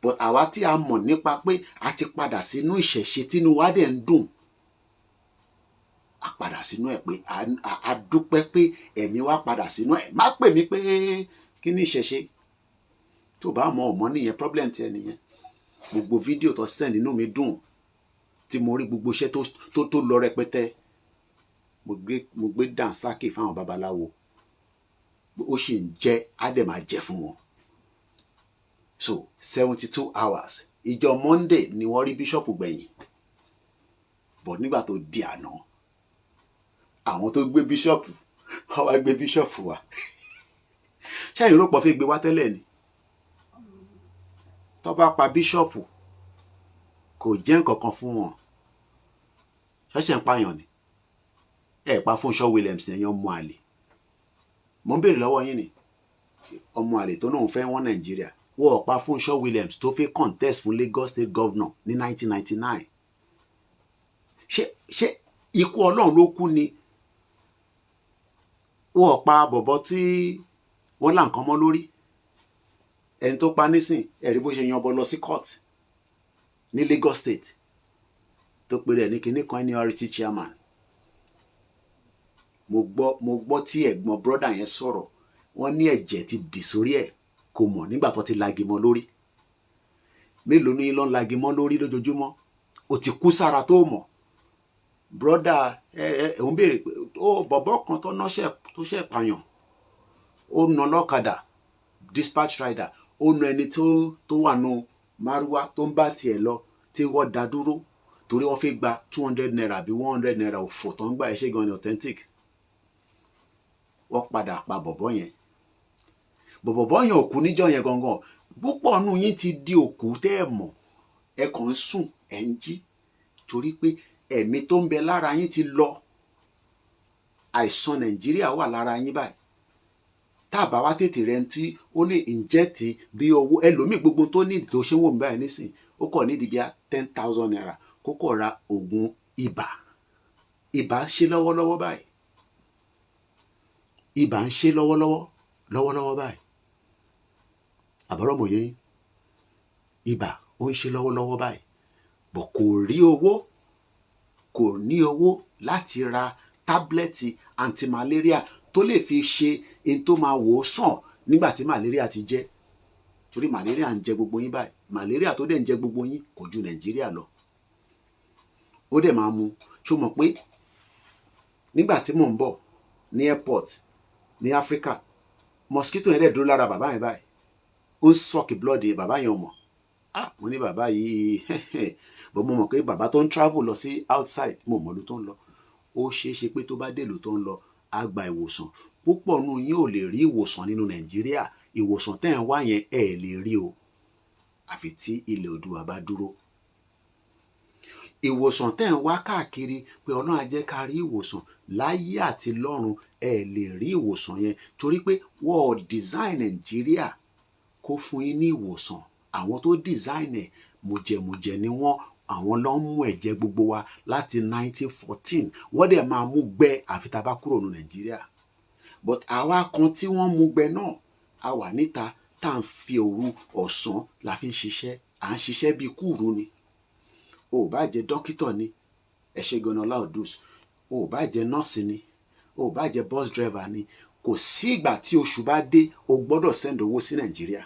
But àwa tí a mọ̀ nípa pé a ti padà sínú ìṣẹ̀ṣe, tínú wa dẹ̀ ń dùn, a padà sínú ẹ̀ pé a dúpẹ́ pé ẹ̀mí wa padà sínú ẹ̀. Má pè mí pé kí ni ìṣẹ̀ṣe. Tó bá mọ̀ ọ̀mọ́ nìyẹn, problem tiẹ̀ nìyẹn. Gbogbo fídíò tó send, inú mi dùn tí mo rí gbogbo iṣẹ́ tó lọ rẹpẹtẹ. Mo gbé dànsákì fáwọn babaláwo, ó sì ń jẹ́, á dẹ̀ máa jẹ́ fún wọn. So 72 hours, ìjọ Monday ni wọ́n rí bíṣọ̀pù gbẹ̀yìn. But nígbà tó di àná, àwọn tó gbé bíṣọ̀pù, wọ́n wá gbé bíṣọ̀pù wá. Ṣẹ́yìn rò pọ̀ fi gbé wá tẹ́lẹ̀ ni? Tó bá pa bíṣọ̀pù, kò jẹ́ nǹkan kan fún wọn. Ṣọ́ṣẹ̀ ń pààyàn ni ẹ pa Fúnṣọ́ Williams, ẹ̀yàn ọmọ àlè. Mo ń béèrè lọ́wọ́ yín ni, ọmọ àlè tó náà fẹ́ wọ́n Nàìjíríà. Wọ́n ò pa Fúnṣọ́ Williams tó fẹ́ contest fún Lagos State Governor ní 1999. Ṣé ikú Ọlọ́run ló kú ni? Wọ́n ò pa bọ̀bọ̀ tí wọ́n là nǹkan mọ́ lórí, ẹni tó pa nísìn. Ẹ̀rí bó ṣe yan ọbọ lọ sí court ní Lagos State, tó pe rẹ̀ ní kinní kan NURT chairman. Mo gbọ́ tí ẹ̀gbọ́n brother yẹn sọ̀rọ̀. Wọ́n ní ẹ̀jẹ̀ ti dì sórí ẹ̀, kò mọ̀ nígbà tó ti lagi mọ́ lórí. Mélòó ní ló ń lagi mọ́ lórí lójoojúmọ́? Ó ti kú sára tó mọ̀. Brother ẹ ẹ òun béèrè pé ó bọ̀bọ̀ kan tó náṣẹ́ tó ṣẹ̀ pààyàn, ó na lọ́kadà, dispatch rider, ó na ẹni tó wà nù márúwá tó ń bá tiẹ̀ lọ, tí wọ́n dá dúró torí wọ́n fi gba ₦200 àbí ₦100. Òfò tó ń gbà ẹ ṣe gan ni authentic. Wọ́n padà pa bọ̀bọ̀ yẹn. Bọ̀bọ̀ yẹn ò kú níjọ́ yẹn gangan. Púpọ̀ nù yín ti di òkú tẹ́ ẹ̀ mọ̀. Ẹ kàn ń sùn, ẹ̀ ń jí, torí pé ẹ̀mí tó ń bẹ lára yín ti lọ. Àìsàn Nàìjíríà wà lára yín báyìí. Tá a bá wá tètè rẹ tí ó lè inject bí owó ẹlòmíì, gbogbo tó ní tó ṣe ń wò mí báyìí nísìn, ó kọ̀ nídìí bíi ₦10,000 kó kọ̀ ra oògùn ibà. Ibà ń ṣe lọ́wọ́lọ́wọ́ báyìí. Ibà ń ṣe lọ́wọ́lọ́wọ́ lọ́wọ́lọ́wọ́ báyìí. Àbọ̀rọ̀mọ̀yé yín, ibà ó ń ṣe lọ́wọ́lọ́wọ́ báyìí bọ̀, kò rí owó, kò ní owó láti ra tablet antimalaria tó lè fi ṣe in tó máa wò ó sàn nígbà tí malaria ti jẹ́. Torí malaria ń jẹ gbogbo yín báyìí. Malaria tó dẹ̀ ń jẹ gbogbo yín kò ju Nàìjíríà lọ. Ó dẹ̀ máa mu. Ṣó mọ̀ pé nígbà tí mò ń bọ̀ ní airport ní Africa, mosquito yẹn dẹ̀ dúró lára bàbá yẹn báyìí, ó ń suck blood yẹn. Bàbá yẹn ò mọ̀. Ah, mo ní bàbá yìí bọ́. Mo mọ̀ pé bàbá tó ń travel lọ sí outside, mo mọ̀ ló tó ń lọ. Ó ṣeé ṣe pé tó bá dèlò tó ń lọ, á gba ìwòsàn. Púpọ̀ nù yín ò lè rí ìwòsàn nínú Nàìjíríà. Ìwòsàn tẹ́ ẹ̀ ń wá yẹn, ẹ̀ lè rí o, àfi tí ilẹ̀ Oòduà bá dúró. Ìwòsàn tẹ́ ẹ̀ ń wá káàkiri pé Ọlọ́run á jẹ́ ká rí ìwòsàn láyé àti lọ́run, ẹ lè rí ìwòsàn yẹn, torí pé wọ́n ò design Nàìjíríà kó fún yín ní ìwòsàn. Àwọn tó design ẹ̀, mùjẹ̀mùjẹ̀ ni wọ́n. Àwọn ló ń mú ẹ̀jẹ̀ gbogbo wa láti 1914. Wọ́n dẹ̀ máa mú gbẹ àfi tá a bá kúrò ní Nàìjíríà. But àwa kan tí wọ́n mú gbẹ náà, a wà níta tá à ń fi òru ọ̀sán la fi ń ṣiṣẹ́. À ń ṣiṣẹ́ bíi kúùrú ni. O ò bá jẹ́ dókítà ni, ẹ ṣe gan-an laudus. O ò bá jẹ́ nọ́ọ̀sì ni, o ò bá jẹ́ bus driver ni, kò sí ìgbà tí oṣù bá dé, o gbọ́dọ̀ send owó sí Nàìjíríà.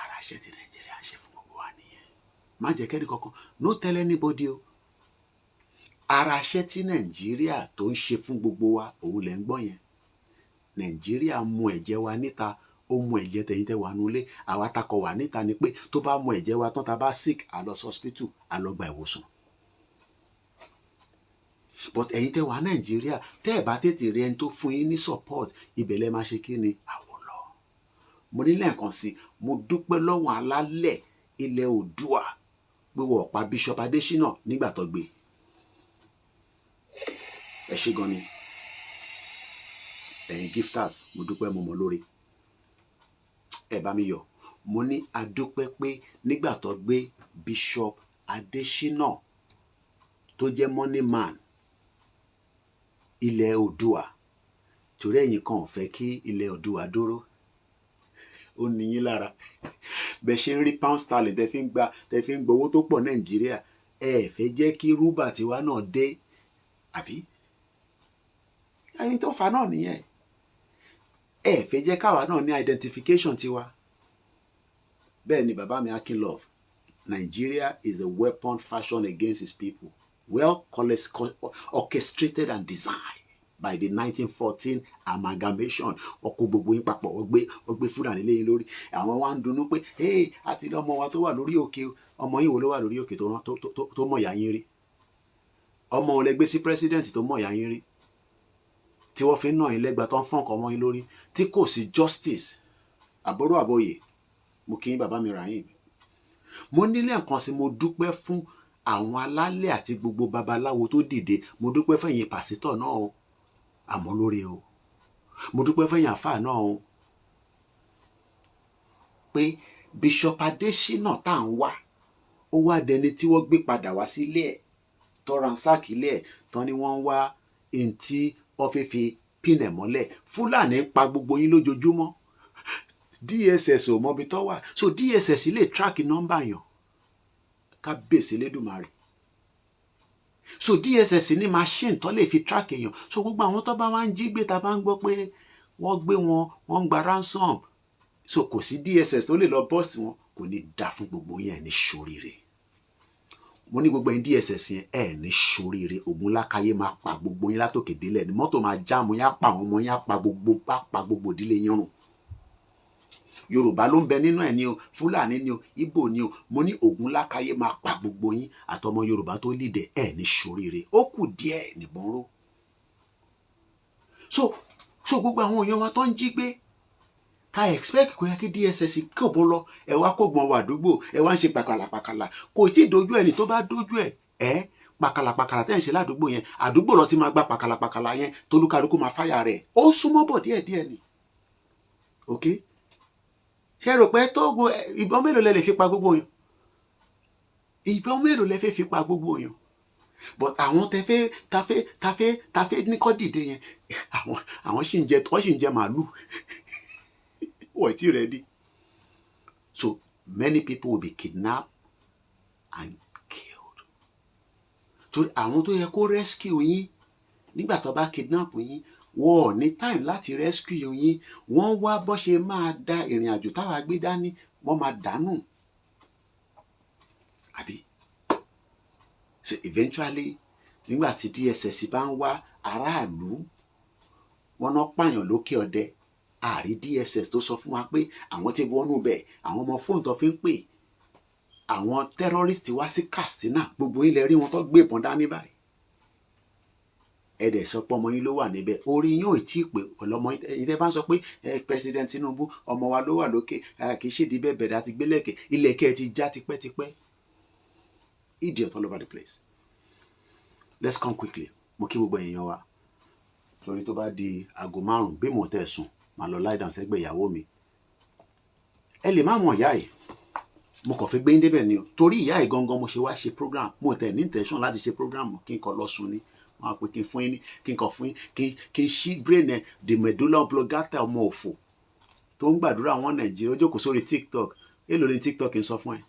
Ara iṣẹ́ tí Nàìjíríà ń ṣe fún gbogbo wa nìyẹn. Má jẹ́ kẹ́ni kankan, no tell anybody o. Ara iṣẹ́ tí Nàìjíríà tó ń ṣe fún gbogbo wa, òun lẹ̀ ń gbọ́ yẹn. Nàìjíríà mú ẹ̀jẹ̀ wa níta, ó mú ẹ̀jẹ̀ tẹ̀yìn tẹ̀ wà nulẹ̀. Àwa takọ̀ wà níta ni pé tó bá mú ẹ̀jẹ̀ wa tán, tá bá sick, a lọ sí hospital, a lọ gba ìwòsàn. But ẹ̀yin tẹ́ wà Nàìjíríà, tẹ́ ẹ̀ bá tètè rí ẹni tó fún yín ní support, ibẹ̀ lẹ́ máa ṣe kí ni àwọ̀ lọ. Mo ní lẹ́ẹ̀kan sí, mo dúpẹ́ lọ́wọ́ alálẹ̀ ilẹ̀ Oòduà pé wọ́n pa Bishop Adésínà nígbà tó gbé. Ẹ ṣé gan ni, ẹ̀yin gifters, mo dúpẹ́, mo mọ̀ lórí ẹ bá mi yọ̀. Mo ní adúpẹ́ pé nígbà tó gbé Bishop Adésínà tó jẹ́ money man ilẹ̀ Oòduà, torí ẹ̀yin kan ò fẹ́ kí ilẹ̀ Oòduà dúró, ó ní yín lára. Bẹ́ẹ̀ ṣe ń rí pound sterling tẹ́ fi ń gba, tẹ́ fi ń gbowó tó pọ̀ Nàìjíríà, ẹ fẹ́ jẹ́ kí rúbà tiwa náà dé, àbí? Ẹyin tó fa náà nìyẹn. Ẹ fẹ́ jẹ́ káwa náà ní identification tiwa. Bẹ́ẹ̀ ni, bàbá mi Akin Love, Nigeria is a weapon fashioned against his people, well orchestrated and designed by the 1914 amalgamation. Ọkọ̀ gbogbo yín papọ̀, wọ́n gbé Fúlàní léyìn lórí. Àwọn wa ń dunnú pé, hey, àti ọmọ wa tó wà lórí òkè. Ọmọ yín wo ló wà lórí òkè tó mọ̀ ìyá yín rí? Ọmọ wo lẹ gbé sí president tó mọ̀ ìyá yín rí, tí wọ́n fi ń nà yín lẹ́gba, tó ń fọ́n ọkọ̀ mọ́ yín lórí, tí kò sí justice? Àbúrò àbòyè, mo kí yín, bàbá mi Rahim. Mo nílé nǹkan sí, mo dúpẹ́ fún àwọn alálẹ̀ àti gbogbo babaláwo tó dìde. Mo dúpẹ́ fẹ̀yìn pàṣítọ̀ náà o, àmọ́ lórí o, mo dúpẹ́ fẹ̀yìn àfáà náà o, pé Bishop Adésínà tá à ń wá, ó wá dẹni tí wọ́n gbé padà wá sílé ẹ̀, tó ransack ilé ẹ̀ tán ni wọ́n ń wá ntí wọ́n fi pin ẹ̀ mọ́lẹ̀. Fúlàní ń pa gbogbo yín lójoojúmọ́, DSS ò mọbi tó wà. So DSS lè track nọ́mbà yàn, kábíyèsí Elédùmarè. So DSS ní machine tó lè fi track èèyàn. So gbogbo àwọn tó bá wá ń jí gbé, ta bá ń gbọ́ pé wọ́n gbé wọn, wọ́n ń gba ransom, so kò sí DSS tó lè lọ bust wọn. Kò ní dá fún gbogbo yẹn ní ṣoríire. Mo ní gbogbo ẹ̀yin DSS yẹn, ẹ ní ṣoríire. Ògùn lákàyè máa pa gbogbo yín látòkè délẹ̀ ní mọ́tò máa jáàmù yín, á pa àwọn ọmọ yín, á pa gbogbo ìdílé yín run. Yorùbá ló ń bẹ nínú ẹ̀ ní o, Fúlàní ni o, Ìgbò ni o, mo ní Ògùn lákàyè máa pa gbogbo yín àtọmọ Yorùbá tó lìdẹ. Ẹ ní ṣoríire, ó kù díẹ̀ nìbọn ró. So gbogbo àwọn èèyàn wa tó ń jí gbé, ká expect kò yẹ kí DSS kò bó lọ. Ẹ wá kó gbọn wà àdúgbò, ẹ wá ń ṣe pàkàlàpàkàlà. Kò tí ì dojú ẹ ní tó bá dojú ẹ, ẹ pàkàlàpàkàlà tẹ́ ń ṣe ládùúgbò yẹn, àdúgbò lọ ti máa gba pàkàlàpàkàlà yẹn, tolúkálukú máa fáyà rẹ̀. Ó súnmọ́ bọ̀ díẹ̀díẹ̀ ni. Ok, ṣe rò pé tó gbo ìbọn mélòó lẹ lè fi pa gbogbo yẹn? Ìbọn mélòó lẹ fẹ́ fi pa gbogbo yẹn? But àwọn tẹ fẹ́ ta fẹ́ ta fẹ́ ta fẹ́ ní kọ́ dìde yẹn, àwọn sì ń jẹ, wọ́n sì ń jẹ màálù, wọ́n ti ready. So many people will be kidnapped and killed, torí àwọn tó yẹ kó rescue yín nígbà tó bá kidnap yín, wọ́n ò ní time láti rescue yín. Wọ́n wá bó ṣe máa da ìrìn àjò táwa gbé dání, wọ́n máa dànù, àbí? So eventually, nígbà tí DSS bá ń wá aráàlú, wọn náà pààyàn lókè ọdẹ, àrí DSS tó sọ fún wa pé àwọn ti wọnú bẹ̀, àwọn ọmọ fóònù tó fi ń pè àwọn terrorist wá sí Katsina, gbogbo ilẹ̀ rí wọn tó gbé ìbọn dání báyìí. Ẹ dẹ̀ sọ pé ọmọ yín ló wà níbẹ̀, orí yín ò tí ì pé ọlọmọ ẹ̀yin tẹ́ bá ń sọ pé President Tinubu, ọmọ wa ló wà lókè, kì í ṣèdí bẹ́ẹ̀ bẹ̀rẹ̀ àti gbélẹ̀kẹ̀ ilẹ̀kẹ̀ ti já tipẹ́tipẹ́. Idiot all over the place. Let's come quickly. Mo kí gbogbo èèyàn wa, torí tó bá di aago 5 bí mo tẹ̀ sùn, màá lọ lie down sẹ́gbẹ̀ẹ́ ìyàwó mi. Ẹ lè má mọ̀ ìyá yìí, mo kàn fi gbé ń débẹ̀ ni o, torí ìyá yìí gangan mo ṣe wá ṣe program. Mo tẹ̀ ní intention láti ṣe program, kí n kàn lọ sùn ni. Wọn á pè kí n fún yín ní, kí n kàn fún yín, kí n ṣí brain ẹ, the medulla oblongata. Ọmọ òfò tó ń gbàdúrà àwọn Nàìjíríà, ó jókòó sórí TikTok. Èló ni TikTok ń sọ fún ẹ?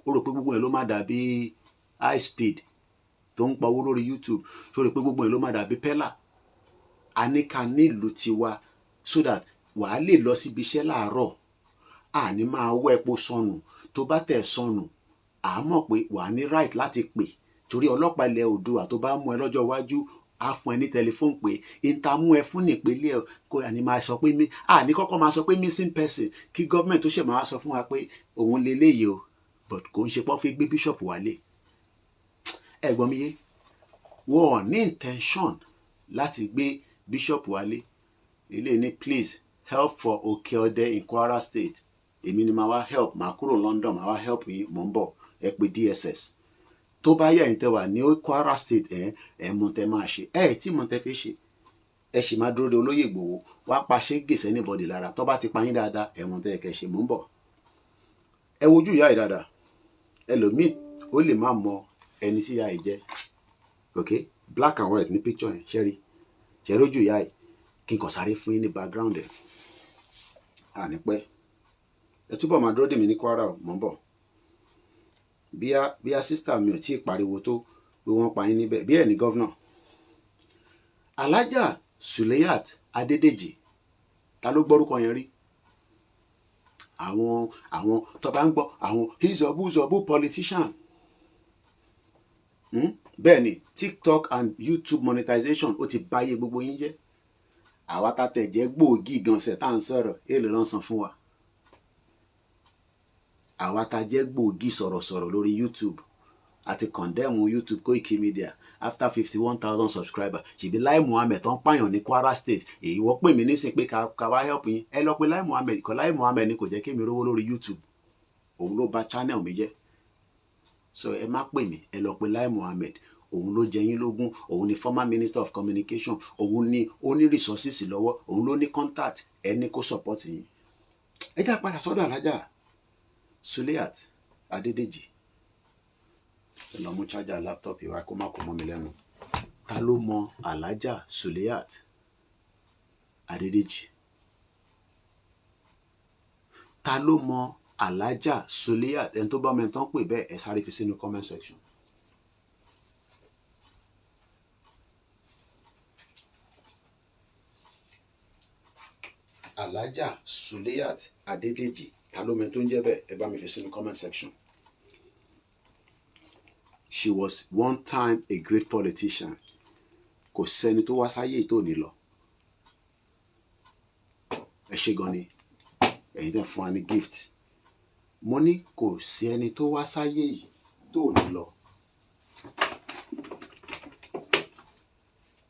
Ó rò pé gbogbo ẹ ló má dàbí high speed tó ń pawó lórí YouTube. Ṣó rò pé gbogbo ẹ ló má dàbí Pella? A ní ká nílùú tiwa so that wàá lè lọ síbi iṣẹ́ láàárọ̀, àní máa wọ́ epo sọnù. Tó bá tẹ̀ sọnù, à á mọ̀ pé wàá ní right láti pè, torí ọlọ́pàá ilẹ̀ Oòduà tó bá mú ẹ lọ́jọ́ iwájú, á fún ẹ ní tẹlifóònù pé ìta mú ẹ fún nípele ẹ kó àní máa sọ pé mi àní kọ́kọ́ máa sọ pé missing person, kí gọ́ọ̀mẹ̀ntì tó ṣe máa sọ fún wa pé òun leléyìí o. But kò ń ṣe pọ́ fi gbé bishop wálé. Ẹ gbọ́ mi yé? Wọn ò ní intention láti gbé bishop wálé. Ilé ní, "Please help for Òkè-Ọdẹ in Kwara State." Èmi ni màá wá help. Màá kúrò London, màá wá help yín. Mò ń bọ̀. Ẹ pé DSS tó bá yẹ. Ẹ̀yin tẹ́ wà ní Kwara State, ẹ mọ̀ tẹ́ máa ṣe, ẹ tí mọ̀ tẹ́ fi ṣe. Ẹ sì máa dúró de olóyè Ìgbòho wá pa ṣé gèsè anybody lára. Tó bá ti pa yín dáadáa, ẹ mọ̀ tẹ́ ẹ kẹ́ ṣe. Mò ń bọ̀. Ẹ wojú ìyá yìí dáadáa. Ẹlòmíì ó lè má mọ ẹni tí ìyá yìí jẹ́. Ok, black and white ní picture yẹn. Ṣẹ́rí ṣẹ́rí ojú ìyá yìí? Kí n kàn sáré fún yín ní background ẹ̀. Àní pẹ́, ẹ túbọ̀ máa dúró dè mí ní Kwara o. Mò ń bọ̀. Bíyá sister mi ò tí ì pariwo tó pé wọ́n pa yín níbẹ̀ bí ẹ̀ ní governor. Alhaja Suleyat Adédèjì, ta ló gbọ́rúkọ yẹn rí? Àwọn tó bá ń gbọ́ àwọn hizọbúzọbú politician. Bẹ́ẹ̀ ni, TikTok and YouTube monetization, ó ti báyé gbogbo yín jẹ́. Àwa tá tẹ̀ jẹ́ gbòógì gan-an tá à ń sọ̀rọ̀, èèlò ló ń san fún wa? Àwa tá jẹ́ gbòógì sọ̀rọ̀sọ̀rọ̀ lórí YouTube àti condemn YouTube, Koiki Media, after 51,000 subscribers. Ṣèbí Lai Muhammed tó ń pààyàn ní Kwara State, èyí wọ́n pè mí nísìn pé ká wá help yín. Ẹ lọ pé Lai Muhammed kọ́. Lai Muhammed ni kò jẹ́ kí mi rówó lórí YouTube, òun ló bà channel mi jẹ́. So ẹ má pè mí, ẹ lọ pé Lai Muhammed. Òun ló jẹ yín lógún. Òun ni former minister of communication. Òun ni ó ní resources lọ́wọ́, òun ló ní contact. Ẹ ní kó support yín. Ẹ já padà sọ́dọ̀ Alhaja Suliat Adédèjì. Ẹ lọ mú charger laptop yìí wá, kó má kó mọ́ mi lẹ́nu. Ta ló mọ Alhaja Suliat Adédèjì? Ta ló mọ Alhaja Suliat? Ẹni tó bá mọ ẹni tó ń pè bẹ́ẹ̀, ẹ sáré fi sínú comment section. Alhaja Suliat Adédèjì, ta ló mọ ẹni tó ń jẹ́ bẹ́ẹ̀? Ẹ bá mi fi sínú comment section. She was one time a great politician. Kò sẹ́ni tó wá sáyé tó ní lọ. Ẹ ṣé gan ni ẹ̀yin tẹ́ fún wa ní gift. Mo ní kò sí ẹni tó wá sáyé yìí tó ní lọ.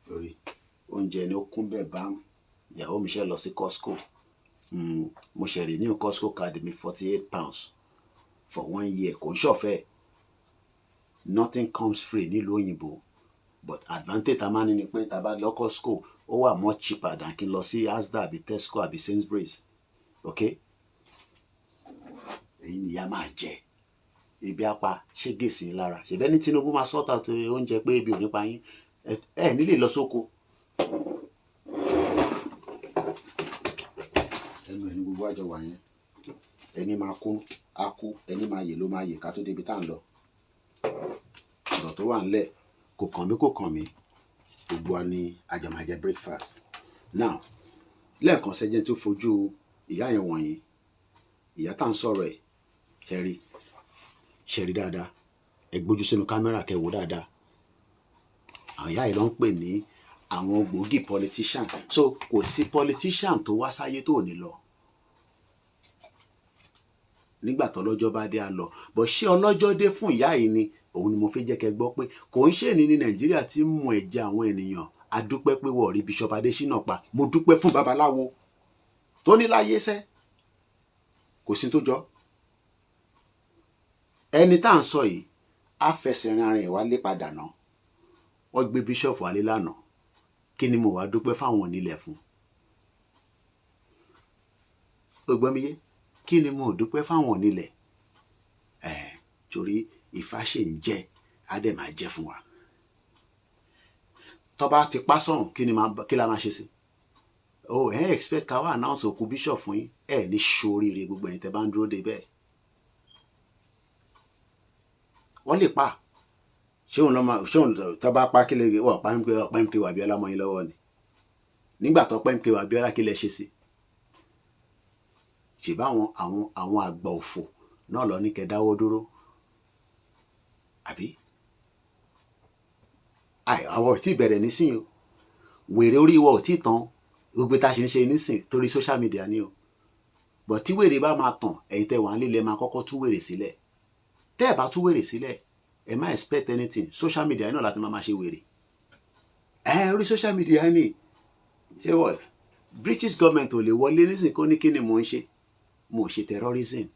Lórí oúnjẹ ni ó kún bẹ́ẹ̀ bá. Ìyàwó mi ṣe lọ sí Costco. Mo ṣe renew Costco card mi, £48 for one year. Kò ń ṣọ̀fẹ́. Nothing comes free nílùú òyìnbó, but advantage tá a máa ní ni pé tá a bá lọ Costco, ó wà more cheaper than kí n lọ sí Asda àbí Tesco àbí Sainsbury's. Ok, èyí ni ìyá máa jẹ ebi apá ṣé gèsè yín lára. Ṣèbẹ́ ní Tinubu máa sọ́ta tó oúnjẹ pé ebi ò ní pa yín, ẹ nílè lọ sóko. Ẹnu ẹni gbogbo àjọ wà yẹn, ẹni máa kú á kú, ẹni máa yè ló máa yè. Ká tó débi tá à ń lọ, ọ̀rọ̀ tó wà ńlẹ̀ kò kàn mí, kò kàn mí. Gbogbo wa ní àjọ máa jẹ breakfast now. Lẹ́ẹ̀kan sẹ́jẹ́ tó fojú ìyá yẹn wọ̀nyí, ìyá tá à ń sọ̀rọ̀ ẹ̀, ṣẹ̀rí ṣẹ̀rí dáadáa. Ẹ gbójú sínú kámẹ́rà kẹ́ wò dáadáa. Àwọn ìyá yìí ló ń pè ní àwọn gbòógì politician. So kò sí politician tó wá sáyé tó ní lọ. Nígbà tó ọlọ́jọ́ bá dé, á lọ bọ̀. Ṣé ọlọ́jọ́ dé fún ìyá yìí ni? Òun ni mo fi jẹ́ kẹ́ gbọ́ pé kò ń ṣèní ní Nàìjíríà tí ń mú ẹ̀jẹ̀ àwọn ènìyàn. A dúpẹ́ pé wọ́n rí Bishop Adésínà pa. Mo dúpẹ́ fún babaláwo tó ní láyé sẹ́, kò sí tó jọ. Ẹni tá à ń sọ yìí á fẹsẹ̀ rin ara ẹ̀ wálé padà ná. Wọ́n gbé bishop wálé lánàá. Kí ni mo wá dúpẹ́ fáwọn onílẹ̀ fún? Ó gbọ́ mi yé? Kí ni mo dúpẹ́ fáwọn onílẹ̀ ẹ̀? Torí Ifá ṣì ń jẹ́, á dẹ̀ máa jẹ́ fún wa. Tó bá ti pa sọ̀hún, kí ni kí la máa ṣe sí o? Ẹ expect ká wá announce òkú bishop fún yín? Ẹ ní ṣoríire, gbogbo ẹ̀yin tẹ́ bá ń dúró de bẹ́ẹ̀. Wọ́n lè pa. Ṣé òun lọ́mọ? Ṣé òun tó bá pa, kí lè wọ́n pa MK, ọ̀pá MK Abiola mọ́ yín lọ́wọ́ ni? Nígbà tó pẹ́ MK Abiola, kí lẹ ṣe sí? Ṣèbá àwọn àgbà òfò náà lọ ní kẹ́ dáwọ́ dúró, àbí? Àwọn ò tí ì bẹ̀rẹ̀ nísìnyí o. Wèrè orí wa ò tí ì tán. Gbogbo tá a ṣe ń ṣe nísìn torí social media ni o. But tí wèrè bá máa tàn, ẹ̀yin tẹ́ wà ń lílẹ̀ máa kọ́kọ́ tú wèrè sílẹ̀. Tẹ́ ẹ̀ bá tú wèrè sílẹ̀, ẹ má expect anything. Social media náà láti máa ṣe wèrè. Ẹ orí social media ni. Ṣé wọ́n British government ò lè wọlé nísìnyí kó ní kí ni mò ń ṣe? Mo ò ṣe terrorism.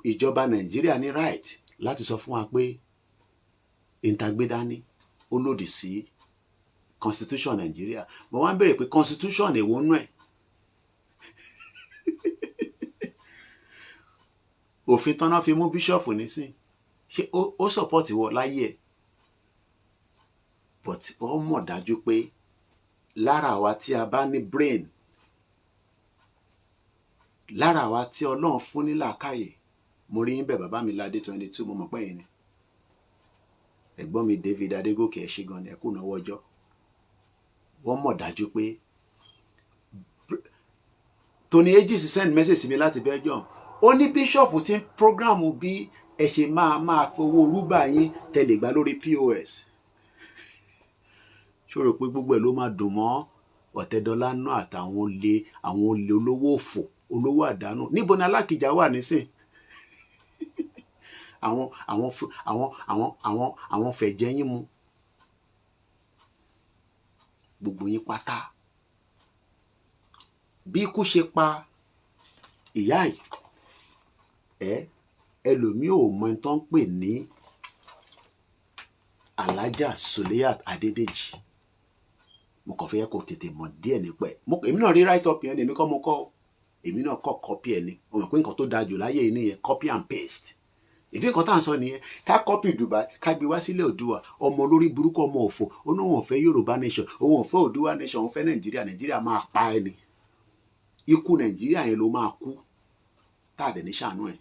Ìjọba Nàìjíríà ní right láti sọ fún wa pé ìtagbédání ó lòdì sí constitution Nàìjíríà. Mo wá ń béèrè pé constitution èwo nú ẹ̀? Òfin tán fi mú bíṣọ̀fù nísìn, ṣé ó support wọ láyé ẹ̀? But wọ́n mọ̀ dájú pé lára àwa tí a bá ní brain, lára àwa tí Ọlọ́run fún ní làákàyè, mo rí yín bẹ́ẹ̀, bàbá mi Ládé 22, mo mọ̀ pé yín ni. Ẹ̀gbọ́n mi David Adégòkè, ẹ ṣé gan ni, ẹ kú ìnáwó ọjọ́. Wọ́n mọ̀ dájú pé Tony Aegis send message sí mi láti Belgium. Ó ní bíṣọ̀pù tí ń program bí ẹ ṣe máa máa fowó rúbà yín tẹ̀lé gbà lórí POS. Ṣó rò pé gbogbo ẹ̀ ló máa dùn mọ́ Ọ̀tẹ́dọ́lá náà àtàwọn olè, àwọn olè olówó òfò, olówó àdánù? Níbo ni Alákìjà wà nísìn? Àwọn fẹ̀jẹ̀ yín mu gbogbo yín pátá. Bí ikú ṣe pa ìyá yìí, ẹ ẹlòmíì ò mọ ẹni tó ń pè ní Alhaja Suliat Adédèjì. Mo kàn fẹ́ kó tètè mọ̀ díẹ̀ nípa ẹ̀. Èmi náà rí write up yẹn, èmi kọ́ mo kọ́, èmi náà kọ́ copy ẹ̀ ni. O mọ̀ pé nǹkan tó dáa jù láyé yìí nìyẹn, copy and paste. Ìdí nǹkan tá à ń sọ nìyẹn, ká copy Dubai, ká gbé wá sílẹ̀ Oòduà. Ọmọ olórí burúkú, ọmọ òfò, ó ní òun ò fẹ́ Yorùbá nation, òun ò fẹ́ Oòduà nation, òun fẹ́ Nàìjíríà. Nàìjíríà máa pa ẹ́ ni. Ikú Nàìjíríà yẹn ló máa kú, tá a dẹ̀ ní ṣàánú ẹ̀.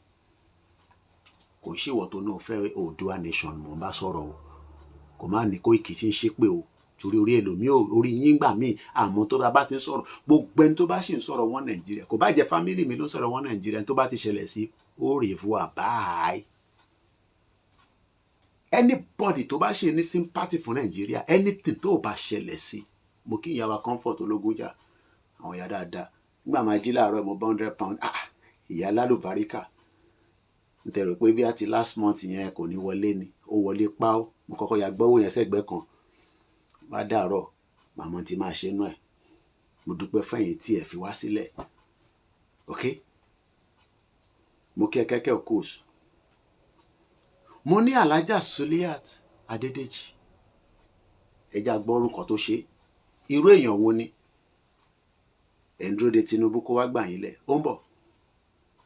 Kò ń ṣèwọ tó náà fẹ́ Oòduà nation mò ń bá sọ̀rọ̀ o. Kò má ní Kóìkì tí ń ṣépè o, torí orí ẹlòmíì, orí yín gbà míì. Àmọ́ tó bá ti ń sọ̀rọ̀, gbogbo ẹni tó bá sì ń sọ̀rọ̀ wọn Nàìjíríà, kò bá jẹ́ family mi ló ń sọ̀rọ̀ wọn Nàìjíríà, tó bá ti ṣẹlẹ̀ sí, au revoir, bye. Anybody tó bá ṣe ní sympathy fún Nàìjíríà, anything tó bá ṣẹlẹ̀ sí, mo kí ìyá wa Comfort Ológúnjà, àwọn ìyá dáadáa. Nígbà máa jí láàárọ̀, mo bá £100. Ah, ìyá lálùbáríkà. N tẹ̀rọ pé bí a ti last month yẹn kò ní wọlé ni, ó wọlé páó. Mo kọ́kọ́ ya gbọ́wọ́ yẹn sẹ́gbẹ́ kan. Bá dàárọ̀, màmá ti máa ṣe nú ẹ̀. Mo dúpẹ́ fẹ̀yìn tí ẹ fi wá sílẹ̀. Ok, mo kí ẹ kẹ́kẹ́ òkúùs. Mo ní Alhaja Suliat Adédèjì, ẹ já gbọ́ orúkọ tó ṣe. Irú èèyàn wo ni ẹ̀ ń dúró de Tinubu kó wá gbà yín lẹ̀? Ó ń bọ̀.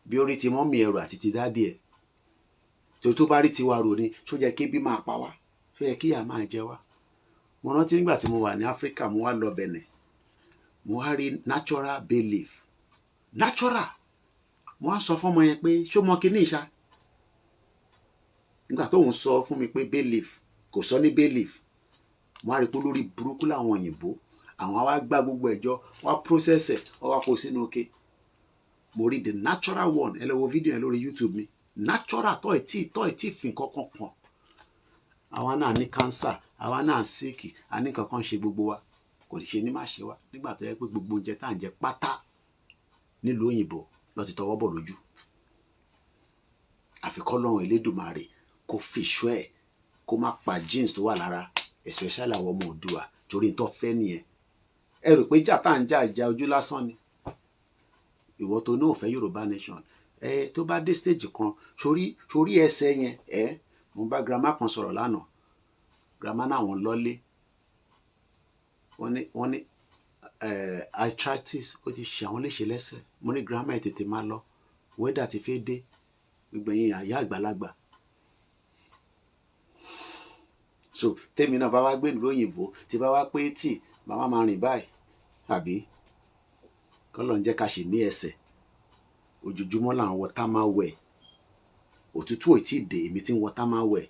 Bí orí ti mummy ẹrù àti ti daddy ẹ̀ tó bá rí tiwa rò ni, ṣó yẹ kí ebi máa pa wá? Ṣó yẹ kí ìyà máa jẹ wá? Mo rántí nígbà tí mo wà ní Áfíríkà, mo wá lọ Benin, mo wá rí natural bay leaf, natural. Mo wá sọ fún ọmọ yẹn pé, ṣó mọ kíní ìṣá? Nígbà tóun sọ fún mi pé bay leaf, kò sọ ní bay leaf. Mo wá rí pé lórí burúkú làwọn òyìnbó. Àwọn wá gbá gbogbo ẹ̀jọ́, wá process ẹ̀, wọ́n wá kó sínú ike. Mo rí the natural one. Ẹ lọ wo fídíò yẹn lórí YouTube mi. Natural tọ́ ẹ̀ tí fi nǹkan kan kàn. Àwa náà ní cancer, àwa náà sick, a ní kankan ṣe gbogbo wa. Kò ṣe ní má ṣe wá nígbà tó yẹ pé gbogbo oúnjẹ tá à ń jẹ pátá nílùú òyìnbó lọ ti tọwọ́ bọ̀ lójú. Àfi kọ́lọ́run Elédùmarè kó fi ìṣọ́ ẹ̀, kó má pa genes tó wà lára, especially àwọn ọmọ Oòduà, torí n tó fẹ́ nìyẹn. Ẹ rò pé ìjà tá à ń jà, ìjà ojú lásán ni? Ìwọ tó ní ò fẹ́ Yorùbá nation, ẹ tó bá dé stage kan, sórí ẹsẹ̀ yẹn. Ẹ mo bá grandma kan sọ̀rọ̀ lánàá. Grandma náà, wọ́n lọ́lé, wọ́n ní arthritis ó ti ṣe àwọn léṣe lẹ́sẹ̀. Mo ní, "Grandma, ẹ tètè máa lọ, weather ti fẹ́ dé." Gbogbo ẹ̀yin àyà àgbàlagbà, so tèmi náà bá wá gbé ìlú òyìnbó, tí bá wá pé tí màmá máa rìn báyìí, àbí kọ́lọ̀ ń jẹ́ ká ṣì ní ẹsẹ̀. Ojoojúmọ́ là ń wọ thermal wear. Òtútù ò tí ì dé, èmi tí ń wọ thermal wear.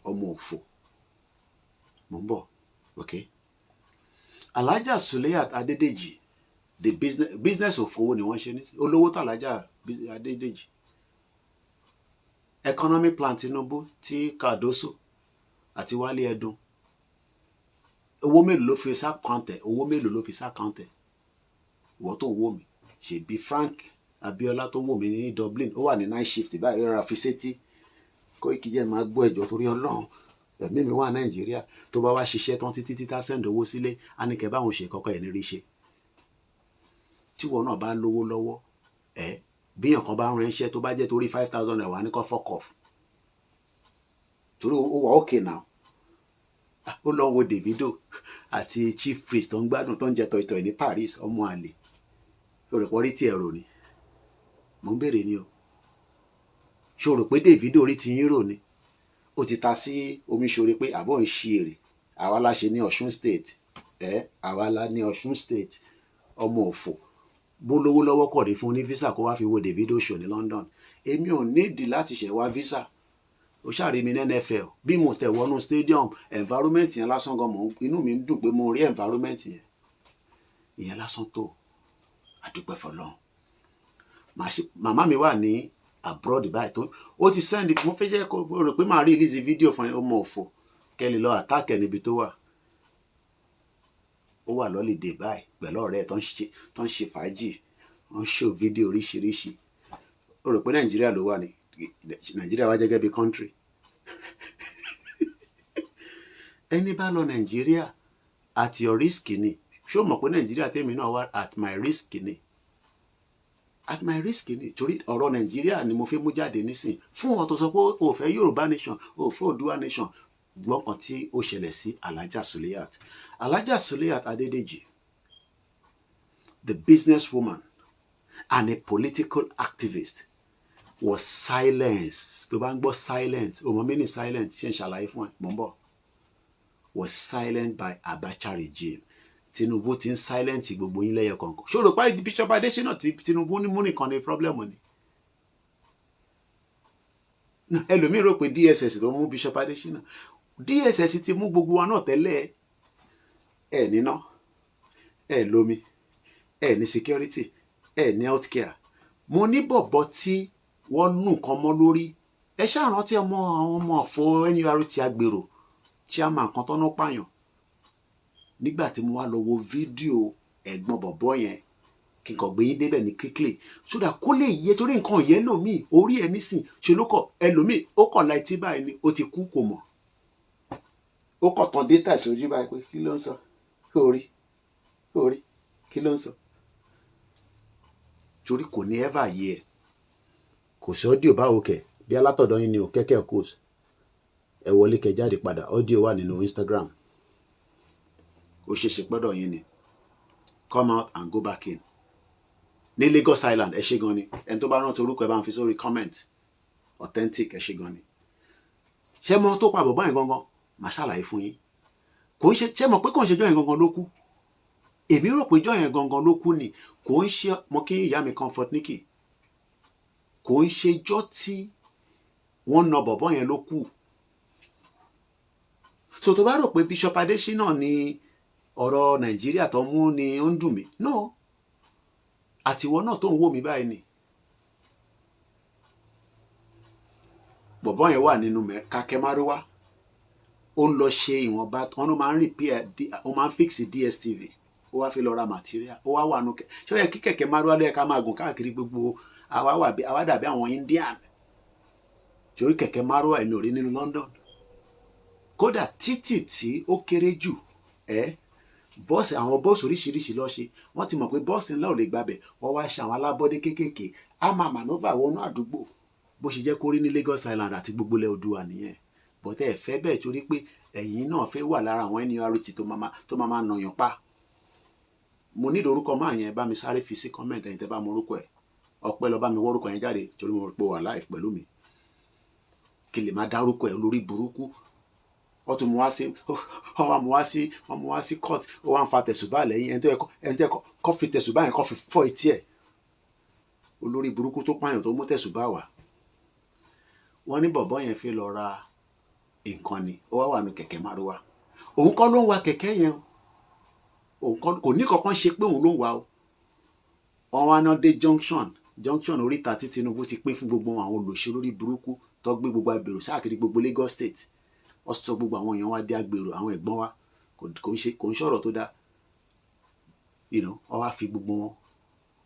Ọmọ òfò. Mò ń bọ̀. Ok, Alhaja Suliat Adédèjì, the business of owó ni wọ́n ṣe ní olówó tó. Alhaja Adédèjì, economic plan Tinubu tí Cardoso àti Wálé Ẹdùn, owó mélòó ló fi s'account ẹ̀? Owó mélòó ló fi s'account ẹ̀? Ìwọ tó ń wò mí, ṣèbí Frank Abiola tó ń wò mí ní Dublin, ó wà ní night shift báyìí, rọra fi sétí. Koiki jẹ́ máa gbọ́ ẹjọ́ torí Ọlọ́run. Ẹ̀mí mi wà Nàìjíríà. Tó bá wá ṣiṣẹ́ tán títí títá, send owó sílé, á ní kẹ́ báwọn ṣe kọ́kọ́ ẹ̀ ní rí ṣe. Tíwọ náà bá lówó lọ́wọ́ ẹ, bíyàn kan bá rán iṣẹ́, tó bá jẹ́ torí ₦5,000 wà ní kó fuck off, torí ó wà okay now. Ó lọ wo Davido àti Chief Priest tó ń gbádùn, tó ń jẹ tọ̀ìtọ̀ì ní Paris. Ọmọ àlè, o rò pé orí tí ẹ rò ni? Mò ń béèrè ni o. Ṣé o rò pé Davido orí ti yín rò ni? Ó ti ta sí Omiṣore pé àbọ̀ ń ṣí èrè. Àwa la ṣe ní Ọ̀ṣun State ẹ, àwa la ní Ọ̀ṣun State. Ọmọ òfò, bó lówó lọ́wọ́ kọ̀ ní fún ní visa kó wá fi wo Davido show ní London. Èmi ò nídìí láti ṣẹ̀ wá visa. Ó ṣàrí mi ní NFL bí mo tẹ̀ wọnú stadium, environment yẹn lásán gan, mò ń inú mi ń dùn pé mo rí environment yẹn. Ìyẹn lásán tó àdúpẹ́ fọlọ́run. Màmá mi wà ní abroad báyìí tó ó ti send. Mo fẹ́ jẹ́ kó rò pé màá release video fún ẹ. Ọmọ òfò, kẹ́ lè lọ attack ẹ níbi tó wà. Ó wà l'holiday báyìí pẹ̀lú ọ̀rẹ́ ẹ̀ tó ń ṣe fàájì, wọ́n ń show video oríṣiríṣi. Ó rò pé Nàìjíríà ló wà ní? Nàìjíríà wá gẹ́gẹ́ bí country. Ẹni bá lọ Nàìjíríà, at your risk ni. Ṣé o mọ̀ pé Nàìjíríà tèmi náà wá, at my risk ni? At my risk ni, torí ọ̀rọ̀ Nàìjíríà ni mo fi mú jáde nísìn fún ọ tó sọ pé o ò fẹ́ Yorùbá nation, o ò fẹ́ Oòduà nation. Gbọ́n kan tí ó ṣẹlẹ̀ sí Alhaja Suliat, Alhaja Suliat Adedeji, the businesswoman and a political activist, was silenced. Tó bá ń gbọ́ silent, o mọ̀ mí ní silent, ṣe ń ṣàlàyé fún ẹ, mò ń bọ̀. Was silent by Abacha regime. Tinubu ti ń silent gbogbo yín lẹ́yọ kọ̀ọ̀kan. Ṣé o rò pé Bishop Adesina tí Tinubu ní mú nìkan ní problem ni? Ẹlòmíín rò pé DSS tó mú Bishop Adesina. DSS ti mú gbogbo wa náà tẹ́lẹ̀. Ẹ níná, ẹ lómi, ẹ ní security, ẹ ní healthcare. Mo ní bọ̀bọ̀ tí wọ́n nù nǹkan mọ́ lórí. Ẹ ṣáà rántí ọmọ àwọn ọmọ ọ̀fọ̀ NURT agbèrò, chairman kan tọ́nà pààyàn. Nígbà tí mo wá lọ wo fídíò ẹ̀gbọ́n bọ̀bọ̀ yẹn, kí n kàn gbé yín débẹ̀ ní quickly so that kó lè yé, torí nǹkan yẹn lòmíì orí ẹ nísìn ṣe ló kọ ẹlòmíì, ó kọ̀ la etí báyìí ni ó ti kú, kò mọ̀. Ó kọ̀ tán data sójú báyìí pé kí ló ń sọ orí orí, kí ló ń sọ, torí kò ní ever yé ẹ. Kò sí audio báwo kẹ̀ bí alátọ̀dọ̀ yín ni ò kẹ́kẹ́ kò sí. Ẹ wọlé kẹ jáde padà. Audio wà nínú Instagram. Ó ṣeéṣe pọ́dọ̀ yín ni. Come out and go back in. Ní Lagos Island, ẹ ṣé gan ni. Ẹni tó bá rántí orúkọ ẹ, bá ń fi sórí comment. Authentic, ẹ ṣé gan ni. Ṣé mọ tó pa bọ̀bọ́ yẹn gangan? Màá ṣàlàyé fún yín. Kò ń ṣe, ṣé mọ̀ pé kò ń ṣe jọ́ yẹn gangan ló kú? Èmi rò pé jọ́ yẹn gangan ló kú ni. Kò ń ṣe. Mo kí ìyá mi Comfort Nikki. Kò ń ṣe jọ́ tí wọ́n na bọ̀bọ́ yẹn ló kú. So tó bá rò pé Bishop Adesina ní ọ̀rọ̀ Nàìjíríà tó mú ni ó ń dùn mí, no. Àtiwọ́ náà tó ń wò mí báyìí ni bọ̀bọ́ yẹn wà nínú kàkẹ́ márúwá. Ó ń lọ ṣe ìwọ̀nba wọn ló máa ń repair, ó máa ń fix DSTV. Ó wá fi lọ ra material, ó wá wà nù kẹ. Ṣé ó yẹ kí kẹ̀kẹ́ márúwá ló yẹ ká máa gùn káàkiri gbogbo? Àwa wà bí àwa dàbí àwọn Indian, torí kẹ̀kẹ́ márúwá èmi ò rí nínú London. Kódà títì tí ó kéré jù ẹ, bọ́ọ̀sì, àwọn bọ́ọ̀sì oríṣiríṣi ló ṣe. Wọ́n ti mọ̀ pé bọ́ọ̀sì ńlá ò lè gbabẹ̀, wọ́n wá ṣe àwọn alábọ́dé kéékèèké, á máa manoeuvre wọnú àdúgbò. Bó ṣe jẹ́ kó rí ní Lagos Island àti gbogbo ilẹ̀ Oòduà nìyẹn. Bọ́tẹ́ ẹ fẹ́ bẹ́ẹ̀, torí pé ẹ̀yin náà fẹ́ wà lára àwọn NURT tó máa nàyàn pa. Mo ní orúkọ máa yẹn, bá mi sáré fi sí comment. Ẹ̀yin tẹ́ bá mọ orúkọ ẹ̀, ọpẹ́ lọ bá mi wọ́rúkọ yẹn jáde, torí mo rò pé wà live pẹ̀lú mi, kí lè máa dárúkọ ẹ̀. Lórí burúkú, wọ́n tún mú wá sí, wọ́n wá mú wá sí, wọ́n mú wá sí court. Ó wá ń fa tẹ̀sùbá lẹ́yìn ẹni tó yẹ kó fi tẹ̀sùbá yẹn kó fi fọ́ etí ẹ̀. Olórí burúkú tó pààyàn tó mú tẹ̀sùbá wá. Wọ́n ní bọ̀bọ́ yẹn fi lọ ra nǹkan ni, ó wá wà nù kẹ̀kẹ́ márúwá. Òun kọ́ ló ń wa kẹ̀kẹ́ yẹn o. Òun kọ́, kò ní kankan ṣe pé òun ló ń wa o. Wọ́n wá náà dé junction oríta tí Tinubu ti pín fún gbogbo àwọn olòṣèlú lórí burúkú tó gbé gbogbo agbèrò sáàkiri gbogbo Lagos State. Wọ́n sọ gbogbo àwọn èèyàn wa dé agbèrò, àwọn ẹ̀gbọ́n wa. Kò ń ṣe, kò ń ṣọ̀rọ̀ tó dáa. Wọ́n wá fi gbogbo wọn,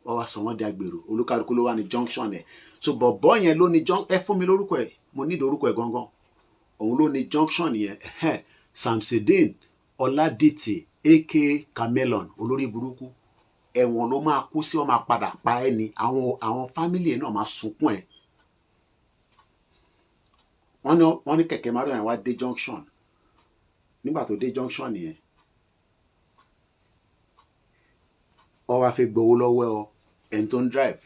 wọ́n wá sọ wọ́n dé agbèrò. Olúkálukú ló wà ní junction ẹ̀. So bọ̀bọ́ yẹn ló ní junction. Ẹ fún mi lórúkọ ẹ̀, mo ní orúkọ ẹ̀ gangan. Òun ló ní junction yẹn. Samsideen Ọládìtì, aka Camelon, olórí burúkú, ẹ̀wọ̀n ló máa kú sí. Wọ́n máa padà pa ẹ́ ni. Àwọn family ẹ̀ náà máa sunkún ẹ̀. Wọ́n ní kẹ̀kẹ́ márùn yẹn wá dé junction. Nígbà tó dé junction yẹn, wọ́n wá fi gbowó lọ́wọ́ ẹni tó ń drive.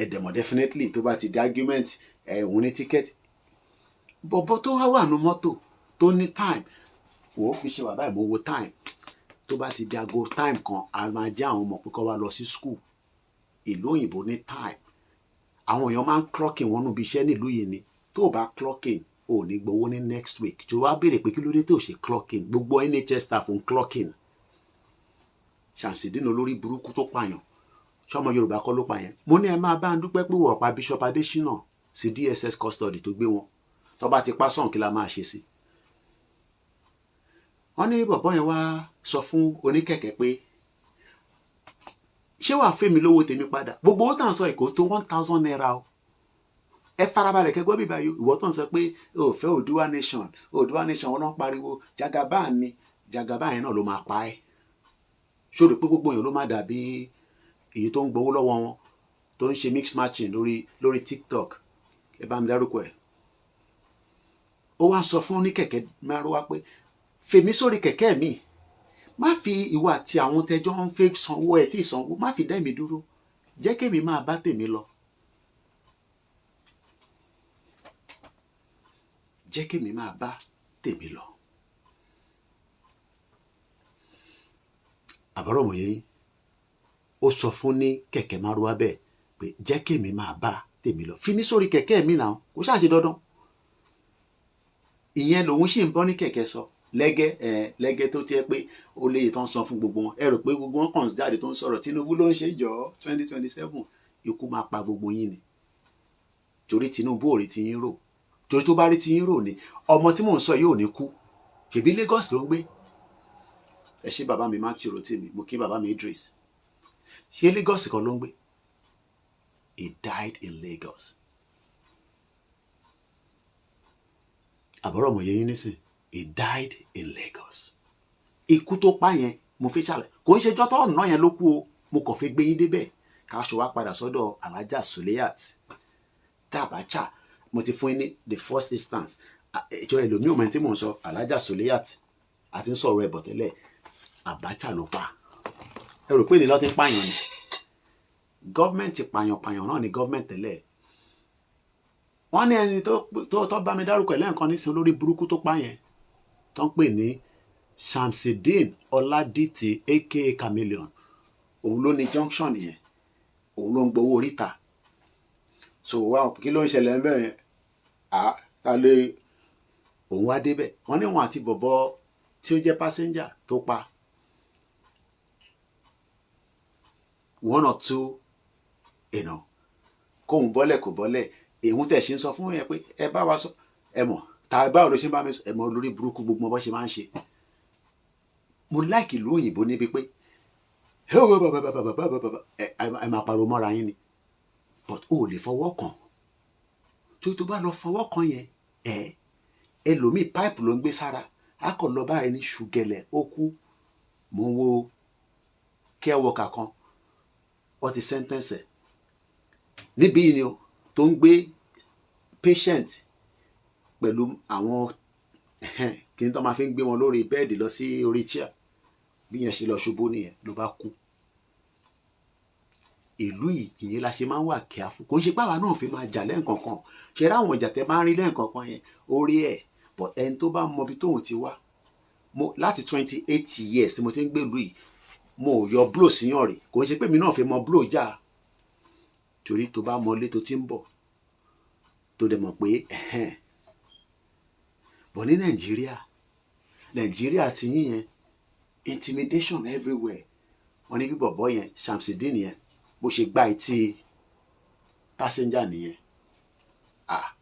Ẹ̀dẹ̀mọ̀ definitely tó bá ti di argument ẹ̀, òun ní ticket. Bọ̀bọ̀ tó wá wà nù mọ́tò tó ní time, wò ó fi ṣe wà báyìí, mo wo time. Tó bá ti di aago time kan, a máa jẹ́ àwọn ọmọ pé kó wá lọ sí school. Ìlú òyìnbó ní time, àwọn èèyàn máa ń clock in wọn níbi iṣẹ́ nílùú yìí ni. Tó o bá clock in, o ò ní gbowó ní next week. Tó wá béèrè pé kí ló dé tó ṣe clock in? Gbogbo NHS staff ń clock in. Ṣàǹsìdínà, olórí burúkú tó pààyàn, ṣọmọ Yorùbá kọ́ ló pa yẹn? Mo ní ẹ máa bá ń dúpẹ́ pé wọ́n pa Bishop Adésínà sí DSS custody tó gbé wọn. Tó bá ti pa sọ̀n, kí la máa ṣe sí? Wọ́n ní bọ̀bọ́ yẹn wá sọ fún oníkẹ̀kẹ́ pé, ṣé wàá fẹ́mi lówó tèmi padà? Gbogbo owó tá à ń sọ ìkó tó ₦1,000 o. Ẹ farabalẹ̀ kẹgbọ́ bíbá yìí. Ìwọ tó ń sọ pé o fẹ́ Oòduà nation, Oòduà nation, wọn náà pariwo Jagaban ni. Jagaban yẹn náà ló máa pa ẹ́. Ṣòro pé gbogbo èèyàn ló máa dàbí èyí tó ń gbowó lọ́wọ́ wọn, tó ń ṣe mix matching lórí TikTok? Ẹ bá mi dárúkọ ẹ̀. Ó wá sọ fún oníkẹ̀kẹ́ márúwá pé, fèmí sórí kẹ̀kẹ́ mi, má fi ìwọ àti àwọn tẹjọ́ ń fẹ́ sanwó ẹ̀ tí ì sanwó, má fi dá mi dúró, jẹ́ kémi máa bá tèmi lọ, jẹ́ kémi máa bá tèmi lọ. Àbọ̀rọ̀ mọ̀ yẹn, ó sọ fún ní kẹ̀kẹ́ márúwá bẹ́ẹ̀ pé, jẹ́ kémi máa bá tèmi lọ, fi mí sórí kẹ̀kẹ́ mi náà, kò ṣáà ṣe dandan. Ìyẹn lòun sì ń bọ́ ní kẹ̀kẹ́ sọ lẹ́gẹ́ ẹ lẹ́gẹ́ tó tiẹ̀ pé ó léye tó ń san fún gbogbo wọn. Ẹ rò pé gbogbo wọn kàn jáde tó ń sọ̀rọ̀ Tinubu ló ń ṣe jọ. 2027, ikú máa pa gbogbo yín ni, torí Tinubu ò rí ti yín rò. Torí tó bá rí ti yín rò ni, ọmọ tí mò ń sọ yìí ò ní kú. Ṣèbí Lagos ló ń gbé. Ẹ ṣé bàbá mi Matthew Rotimi, mo kí bàbá mi Idris. Ṣé Lagos kan ló ń gbé? He died in Lagos. Àbọ̀rọ̀ mọ̀ yẹn nísìn, he died in Lagos. Ikú tó pa yẹn, mo fi ṣàlẹ̀, kò ń ṣe jọ́tọ̀ ọ̀nà yẹn ló kú o. Mo kàn fi gbé yín débẹ̀ káṣọ wá padà sọ́dọ̀ Alhaja Suliat Tabacha. Mo ti fún yín ní the first instance. Ìjọ ẹlòmíì ò mọ ẹni tí mò ń sọ. Alhaja Suliat àti ń sọ̀rọ̀ ẹ̀bọ̀ tẹ́lẹ̀. Abacha ló pa. Ẹ rò pé ní lọ́ọ́ ti ń pààyàn ni? Gọ́ọ̀mẹ̀ntì pààyàn-pààyàn náà ni gọ́ọ̀mẹ̀ntì tẹ́lẹ̀. Wọ́n ní ẹni tó bá mi dárúkọ ẹ̀ lẹ́ẹ̀kan ní sin, olórí burúkú tó pa yẹn, tó ń pè ní Shamsideen Ọládìtì, aka Chameleon, òun ló ní junction yẹn, òun ló ń gbowó oríta. So wá, kí ló ń ṣẹlẹ̀ ń bẹ̀ yẹn? À ta lè òun wá débẹ̀. Wọ́n ní wọn àti bọ̀bọ̀ tí ó jẹ́ passenger tó pa, one or two kóun bọ́lẹ̀, kò bọ́lẹ̀. Èhun tẹ̀ ṣe ń sọ fún yẹn pé ẹ bá wa sọ, ẹ mọ̀ tá a báwo ló ṣe ń bá mi sọ? Ẹ mọ̀ lórí burúkú gbogbo bó ṣe máa ń ṣe. Mo like ìlú òyìnbó níbi pé ẹ máa pariwo mọ́ra yín ni, but o ò lè fọwọ́ kàn. Tó bá lọ fọwọ́ kàn yẹn, ẹ ẹlòmíì pipe ló ń gbé sára, a kò lọ báyìí ní ṣùgẹ̀lẹ̀, ó kú. Mo ń wo care worker kan, wọ́n ti sentence ẹ̀ níbí ni o, tó ń gbé patient pẹ̀lú àwọn kí n tó máa fi ń gbé wọn lórí bẹ́ẹ̀dì lọ sí orí chair. Bí yẹn ṣe lọ ṣubú nìyẹn, ló bá kú. Ìlú ìyẹn la ṣe máa ń wà careful. Kò ń ṣe pé àwa náà fi máa jà lẹ́ǹkankan. Ṣe rí àwọn ìjà tẹ máa ń rí lẹ́ǹkankan yẹn orí ẹ̀, but ẹni tó bá mọ ibi tóun ti wá, mo láti 28 years tí mo ti ń gbèlú yìí, mo ò yọ blow síyàn rè. Kò ń ṣe pé mi náà fi mọ blow jà, torí tó bá mọ ilé tó ti ń bọ̀, tó dẹ̀ mọ̀ pé ẹ̀hẹ́n bọ̀ ní Nàìjíríà. Nàìjíríà ti yín yẹn, intimidation everywhere. Wọ́n ní bí bọ̀bọ̀ yẹn, Shamsideen yẹn, bó ṣe gbá etí passenger nìyẹn. Ah,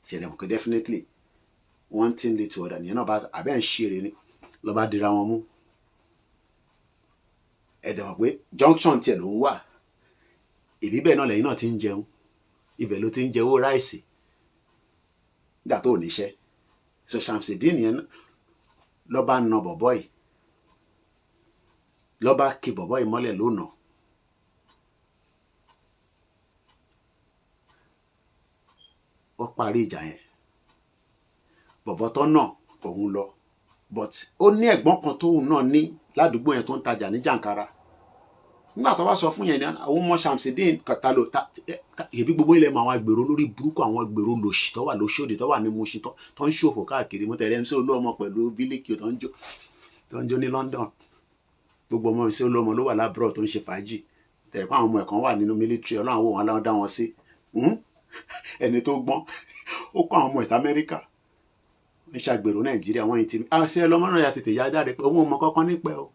ṣẹlẹ̀ mọ̀ pé definitely one thing lead to other nìyẹn náà. Bá abẹ́ ń ṣeré ni, lọ́ bá dira wọn mú. Ẹ dẹ̀ mọ̀ pé junction tiẹ̀ ló ń wà. Ìbí bẹ́ẹ̀ náà lẹ́yìn náà ti ń jẹun, ibẹ̀ ló ti ń jẹ owó rice. Nígbà tó ò níṣẹ́. So Shamsideen yẹn ló bá na bọ̀bọ́ yìí, ló bá ki bọ̀bọ́ yìí mọ́lẹ̀ lónàá. Ó parí ìjà yẹn. Bọ̀bọ́ tó nà òun lọ, but ó ní ẹ̀gbọ́n kan tóun náà ní ládùúgbò yẹn tó ń tajà ní Jàǹkàrà. Nígbà tó wá sọ fún yẹn ni àwọn ọmọ Shamsideen kàtà lò ta ẹbí gbogbo ilẹ̀ mọ àwọn agbèrò lórí burúkú, àwọn agbèrò lòṣì tó wà lóṣòdì, tó wà ní Mushin, tó ń ṣòfò káàkiri. Mo tẹ̀lé MC Olúọmọ pẹ̀lú bílíkì tó ń jó ní London. Gbogbo ọmọ MC Olúọmọ ló wà lábúrò tó ń ṣe fàájì. Tẹ̀lé pé àwọn ọmọ ẹ̀kan wà nínú military, Ọlọ́run wò wọn láwọn dá wọn sí. Ẹni tó gbọ́n ó kọ́ àwọn ọmọ ìta Amẹ́ríkà ń ṣàgbèrò Nàìjíríà. Wọ́n yìí ti àṣẹ ọlọ́mọ náà ya tètè yá jáde pé òun ò mọ kankan nípẹ́ o,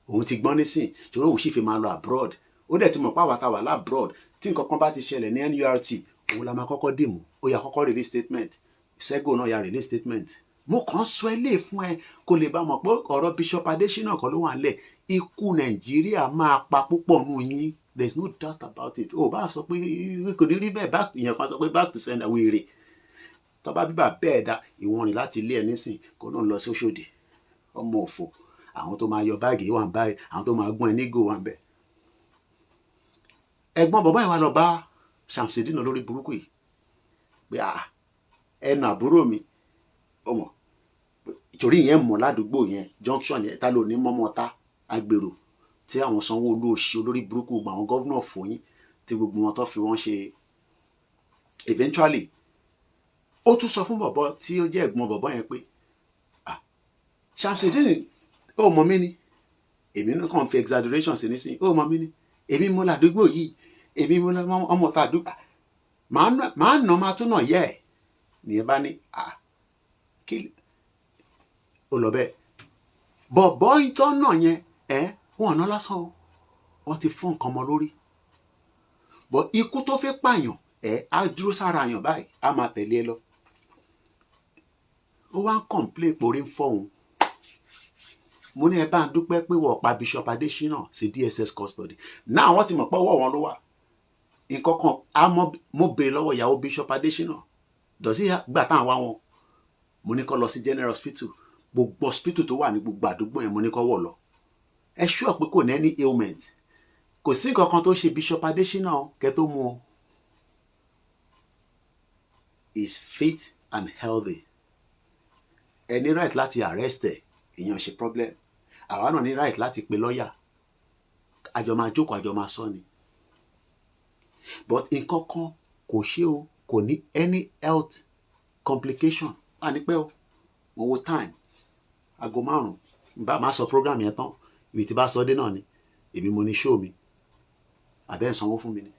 òun ti gbọ́n nísìn torí òun sì fi máa lọ abroad. Ó dẹ̀ ti mọ̀ pé àwa tá wà lábroad, tí nǹkan kan bá ti ṣẹlẹ̀ ní NURT, òun la máa kọ́kọ́ dìmú. Ó yá kọ́kọ́ release statement, Sego náà ya release statement. Mo kàn sọ ẹ lè fún ẹ kó lè bá mọ̀ pé ọ̀rọ̀ Bishop Adesina kan ló wà nílẹ̀. Ikú Nàìjíríà máa pa púpọ̀ nù yín, there is no doubt about it. Ó bá sọ pé kò ní rí bẹ́ẹ̀, back ìyẹn kan sọ pé back to sender. Wèrè tọ́ba bíbà bẹ́ẹ̀ dá ìwọ̀n rìn láti ilé ẹ nísìn kó náà lọ sóṣòdì. Ọmọ òfò, àwọn tó máa yọ báàgì wà ń báyìí, àwọn tó máa gún ẹ nígò wà ń bẹ. Ẹ̀gbọ́n bàbá yìí wá lọ bá Shamsideen lórí burúkú yìí pé, ah, ẹnu àbúrò mi, ó mọ̀ torí ìyẹn mọ̀ ládùúgbò yẹn, junction yẹn, ta ló ní mọ́mọ́ ta agbèrò tí àwọn Sanwó-Olú òṣì olórí burúkú, gbogbo àwọn governor fòyín tí gbogbo wọn tó fi wọ́n ṣe. Eventually, ó tún sọ fún bọ̀bọ̀ tí ó jẹ́ ẹ̀gbọ́n bọ̀bọ̀ yẹn pé, ah, Shamsideen, ó mọ̀ mí ni, èmi náà kàn fi exaggeration sí nísìnyí, ó mọ̀ mí ni, èmi mo ládùúgbò yìí, èmi mo ọmọ tá àdúgbò màá nà, máa tún nà yẹ ẹ nìyẹn. Bá ní, ah, kí ó lọ bẹ́ẹ̀. Bọ̀bọ̀ ìtọ́ náà yẹn ẹ wọn ọ̀nà lásán o, wọ́n ti fún nǹkan ọmọ lórí bọ̀. Ikú tó fẹ́ pààyàn ẹ á dúró sára àyàn báyìí, á máa tẹ̀lé ẹ lọ. Ó wá ń complain pé orí ń fọ́ òun. Mo ní ẹ bá ń dúpẹ́ pé wọ́n pa Bishop Adesina sí DSS custody náà. Wọ́n ti mọ̀ pé ọwọ́ wọn ló wà. Nǹkan kan á mọ́. Mo béèrè lọ́wọ́ ìyàwó Bishop Adesina dọ̀sí gbà táwọn wá wọn. Mo ní kó lọ sí general hospital, gbogbo hospital tó wà ní gbogbo àdúgbò yẹn, mo ní kó wọ̀ lọ. Ẹ sure pé kò ní any ailment, kò sí nǹkan kan tó ṣe Bishop Adesina kẹ́ tó mú o. Is fit and healthy. Ẹ ní right láti arrest ẹ, ìyẹn ṣe problem. Àwa náà ní right láti pe lọ́ọ̀yà, àjọ máa jókòó, àjọ máa sọ ni. But nǹkan kan kò ṣe o, kò ní any health complication. Wà ní pẹ́ o, mo wo time, aago 5 bá máa sọ program yẹn tán. Ibi tí bá sọ dé náà ni èmi mo ní show mi, àbẹ́ ń sanwó fún mi ni.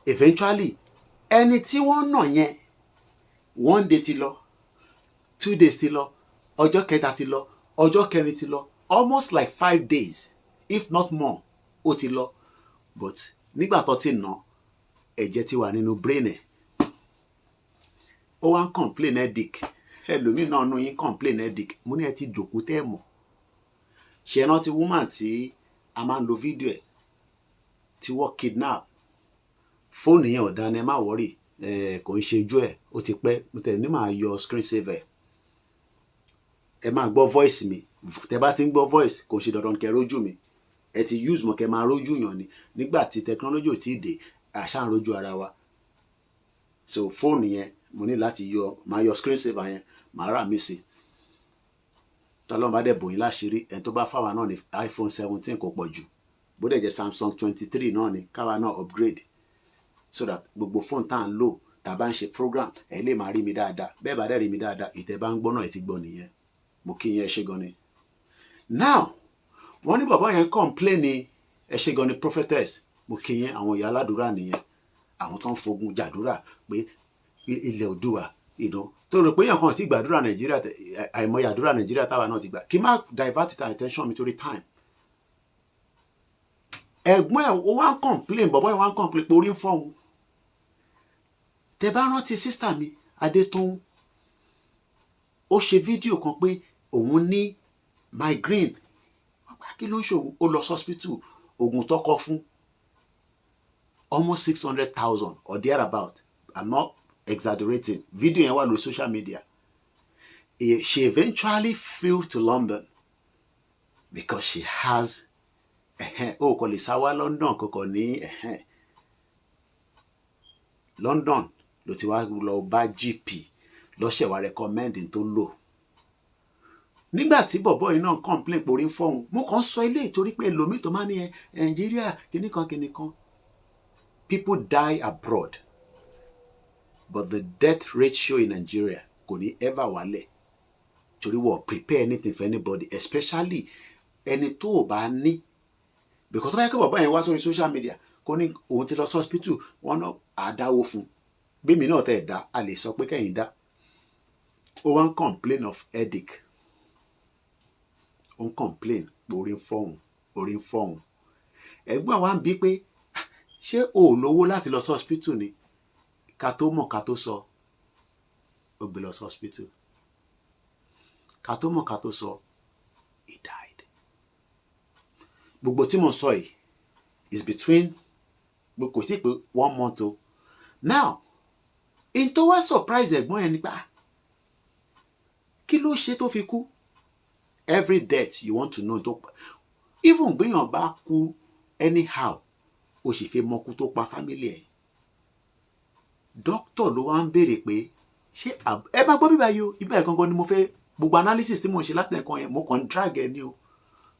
Eventually, ẹni tí wọ́n nà yẹn, one day ti lọ, 2 days ti lọ, ọjọ́ kẹta ti lọ, ọjọ́ kẹrin ti lọ, almost like 5 days if not more ó ti lọ. But nígbà tó ti nà, ẹ̀jẹ̀ ti wà nínú brain ẹ̀. Ó wá ń complain headache. Ẹlòmíì náà nù yín complain headache. Mo ní ẹ ti jòkó tẹ́ ẹ mọ̀. Ṣe é rántí woman tí a máa ń lo fídíò ẹ̀ tí wọ́n kidnap? Fóònù yẹn ò dáná, ẹ má worry, kò ń ṣe ojú ẹ̀, ó ti pẹ́. Mo tẹ̀ ní màá yọ screen saver. Ẹ máa gbọ́ voice mi. Tẹ bá ti ń gbọ́ voice, kò ń ṣe dandan kẹ́ rójú mi. Ẹ ti use mọ̀ kẹ́ máa rójú yàn ni. Nígbà tí technology ò tí ì dé, àṣà ń rójú ara wa. So fóònù yẹn, mo ní láti yọ, màá yọ screen saver yẹn, màá rà mí sí. Tọ́lọ́run bá dẹ̀ bò yín láṣìírí, ẹni tó bá fáwa náà ní iPhone 17 kò pọ̀ jù, bó dẹ̀ jẹ́ Samsung 23 náà ni, káwa náà upgrade so that gbogbo fóònù tá à ń lò, tá a bá ń ṣe program, ẹ lè máa rí mi dáadáa. Bẹ́ẹ̀ bá dẹ̀ rí mi dáadáa, ìtẹ́ bá ń gbọ́ náà, ẹ ti gbọ́ nìyẹn. Mo kí yín, ẹ ṣé gan ni. Now, wọ́n ní bàbá yẹn complain ni. Ẹ ṣé gan ni, prophetess, mo kí yín. Àwọn ìyá aládùúrà nìyẹn, àwọn tó ń fogun jàdúrà pé ilẹ̀ Oòduà ìdán tó rò pé èèyàn kan ti gbàdúrà Nàìjíríà. Àìmọye àdúrà Nàìjíríà táwa náà ti gbà. Kí má divert attention mi torí time. Ẹ̀gbọ́n ẹ̀, ó wá ń complain, bọ̀bọ́ ẹ̀ wá ń complain pé orí ń fọ́ òun. Tẹ bá rántí sister mi Adétóun, ó ṣe fídíò kan pé òun ní migraine. Kí ló ń ṣe òun? Ó lọ hospital, oògùn tọkọ fún Almost 600,000 or thereabout. I'm not exaggerating. Video yẹn wà lórí social media. She eventually flew to London because she has, ó kò lè sá wá London kòkò ní London ló ti wá lọ bá GP lọ́sẹ̀ wá recommend tó lò. Nígbà tí bọ̀bọ́ yìí náà complain pé orí ń fọ́hùn, mo kàn sọ eléyìí torí pé ẹlòmíì tó máa ní ẹ Nàìjíríà kìnnìkan kìnnìkan. People die abroad, but the death ratio in Nigeria kò ní ever wálẹ̀ torí wọ́n prepare anything for anybody, especially ẹni tó o bá ní, because tó bá yẹ kí bọ̀bọ́ yẹn wá sórí social media kó ní òun ti lọ sí hospital, wọn náà àdáwó fún bẹ́ẹ̀mi náà tẹ̀ dá a lè sọ pé kẹ́yìn dá. Ó wá ń complain of headache, ó ń complain pé orí ń fọ́hùn, orí ń fọ́hùn. Ẹ̀gbọ́n wa ń bí pé, ṣé o ò lówó láti lọ sí hospital ni? Ká tó mọ̀ ká tó sọ, ó gbé lọ sí hospital. Ká tó mọ̀ ká tó sọ, he died. Gbogbo tí mo sọ yìí is between, kò tí pé one month o. Now, in tó wá surprise ẹ̀gbọ́n yẹn nípa kí ló ṣe tó fi kú. Every death, you want to know tó, even gbéyàn bá kú anyhow, o sì fi mọkú tó pa family ẹ̀. Doctor ló wá ń béèrè pé ṣé ẹ máa gbọ́ bíbá yìí o, ibà gangan ni mo fẹ́. Gbogbo analysis tí mo ń ṣe láti ẹ̀kan yẹn, mo kàn ń drag ẹ ní o.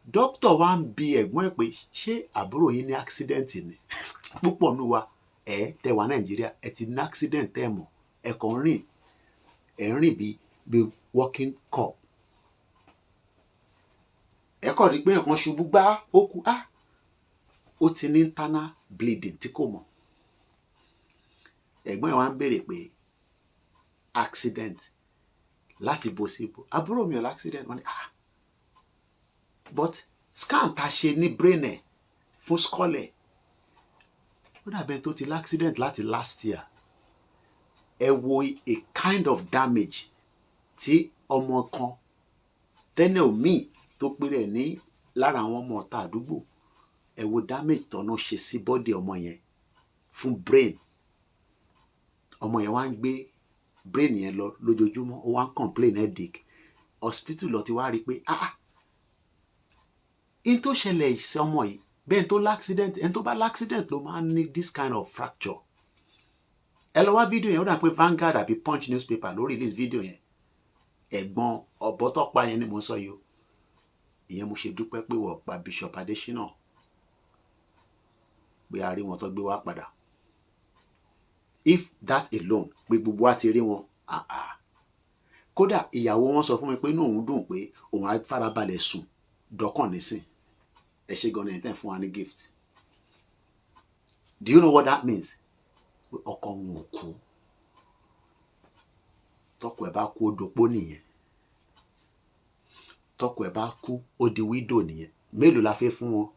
Doctor wá ń bi ẹ̀gbọ́n ẹ̀ pé, ṣé àbúrò yín ní accident ni? Púpọ̀ nù wa ẹ̀ tẹ wà Nàìjíríà, ẹ ti ní accident tẹ́ mọ̀, ẹ kàn ń rìn, ẹ̀ ń rìn bí walking cup. Ẹ kàn rí pé nǹkan ṣubú gbá, ó kú. Ah, ó ti ní internal bleeding tí kò mọ̀. Ẹ̀gbọ́n ẹ̀ wá ń béèrè pé accident láti bo sí ibo? Àbúrò mi ò lá accident. Wọ́n ní, ah, but scan tá a ṣe ní brain ẹ̀ fún skull ẹ̀, ó dàbẹ̀ tó ti lá accident láti last year. Ẹ wo a kind of damage tí ọmọ kan tẹ́lẹ̀ omi tó péré ní lára àwọn ọmọ ọ̀tá àdúgbò. Ẹ wo damage tọ́nà ṣe sí body ọmọ yẹn fún brain. Ọmọ yẹn wá ń gbé brain yẹn lọ lójoojúmọ́, ó wá ń complain headache. Hospital lọ ti wá rí i pé, ah ah, in tó ṣẹlẹ̀ sí ọmọ yìí, bẹ́ẹ̀ tó l'accident, ẹni tó bá l'accident ló máa ń ní this kind of fracture. Ẹ lọ wá fídíò yẹn. Ó dà pé Vanguard àbí Punch newspaper ló release fídíò yẹn. Ẹ̀gbọ́n ọ̀bọ tó pa yẹn ni mo ń sọ yìí o. Ìyẹn mo ṣe dúpẹ́ pé wọ́n pa Bishop Adesina, pé a rí wọn tó gbé wá padà. If that alone, pé gbogbo wa ti rí wọn, ah ah. Kódà ìyàwó wọn sọ fún mi pé inú òun dùn pé òun á farabalẹ̀ sùn dọ́kàn nísìn. Ẹ ṣe gan-an ẹ̀ tẹ́ fún wa ní gift. Do you know what that means? Pé ọkọ òun ò kú. Tọkọ ẹ̀ bá kú, ó dopó nìyẹn. Tọkọ ẹ̀ bá kú, ó di widow nìyẹn. Mélòó la fẹ́ fún wọn?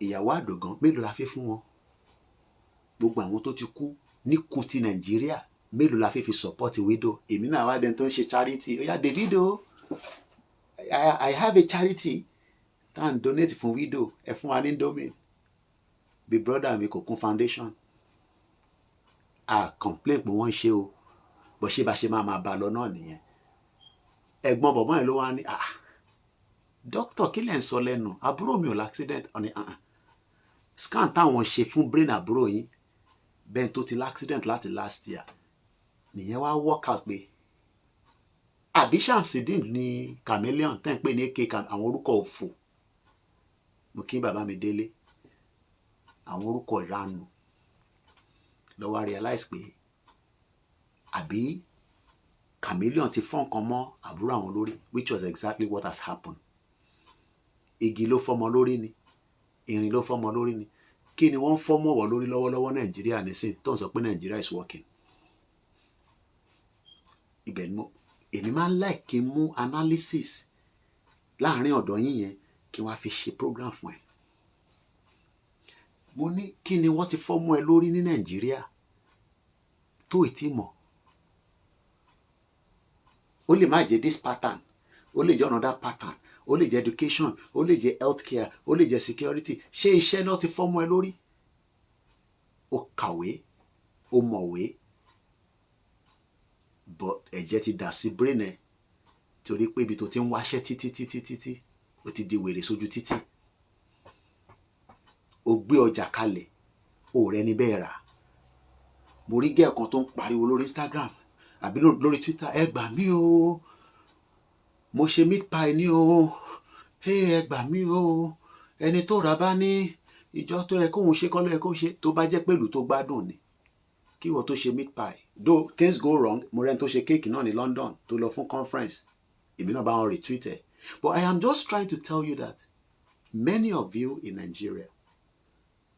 Ìyàwó àdògán, mélòó la fẹ́ fún wọn? Gbogbo àwọn tó ti kú ní kú ti Nàìjíríà, mélòó la fẹ́ fi support widow? Èmi náà wá dẹni tó ń ṣe charity. Ó yá, Davido, I have a charity tá à ń donate fún widow. Ẹ fún wa ní indomie bí brother mi kò kún foundation. A complain pé wọ́n ń ṣe o, bó ṣe bá ṣe máa máa bá a lọ náà nìyẹn. Ẹ̀gbọ́n bọ̀bọ́n yẹn ló wá ní, ah, doctor, kí lẹ̀ ń sọ lẹ́nu? Àbúrò mi ò l'accident. Ọ̀nì scan táwọn ṣe fún brain àbúrò yín, bẹ́ẹ̀ tó ti l'accident láti last year nìyẹn. Wá work out pé àbí Shamsideen ní chameleon tẹ́ ń pè ní ak, àwọn orúkọ òfò. Mo kí bàbá mi délé, àwọn orúkọ ìranù ló wá realize pé àbí chameleon ti fọ́ nǹkan mọ́ àbúrò àwọn lórí, which was exactly what has happened. Igi ló fọ́mọ lórí ni, irin ló fọ́mọ lórí ni, kí ni wọ́n ń fọ́ mọ̀wọ́ lórí lọ́wọ́lọ́wọ́ Nàìjíríà nísìn tó ń sọ pé Nàìjíríà is working? Ibẹ̀ ni mo èmi máa ń like kí n mú analysis láàrin ọ̀dọ̀ yín yẹn, kí wọ́n á fi ṣe program fún ẹ. Mo ní kí ni wọ́n ti fọ́ mọ́ ẹ lórí ní Nàìjíríà tó ì tí mọ̀? Ó lè má jẹ́ this pattern, ó lè jẹ́ another pattern, ó lè jẹ́ education, ó lè jẹ́ healthcare, ó lè jẹ́ security. Ṣé iṣẹ́ náà ti fọ́ mọ́ ẹ lórí? Ó kàwé, ó mọ̀wé, but ẹ̀jẹ̀ ti dà sí brain ẹ̀, torí pé ibi tó ti ń wáṣẹ́ títí títí títí, ó ti di wèrè sójú títì. Ó gbé ọjà kalẹ̀, ó rẹ ní bẹ́ẹ̀ rà. Mo rí girl kan tó ń pariwo lórí Instagram àbí lórí Twitter, "Ẹ gbà mí o, mo ṣe meat pie ní o, ẹ gbà mí o, ẹni tó rà bá ní ìjọ tó yẹ kóun ṣe kọ́ ló yẹ kó ṣe." Tó bá jẹ́ pẹ̀lú tó gbádùn ni kí ìwọ tó ṣe meat pie, though things go wrong. Mo rẹ́ni tó ṣe cake náà ní London tó lọ fún conference, èmi náà bá wọn retweet ẹ̀. But I am just trying to tell you that many of you in Nigeria,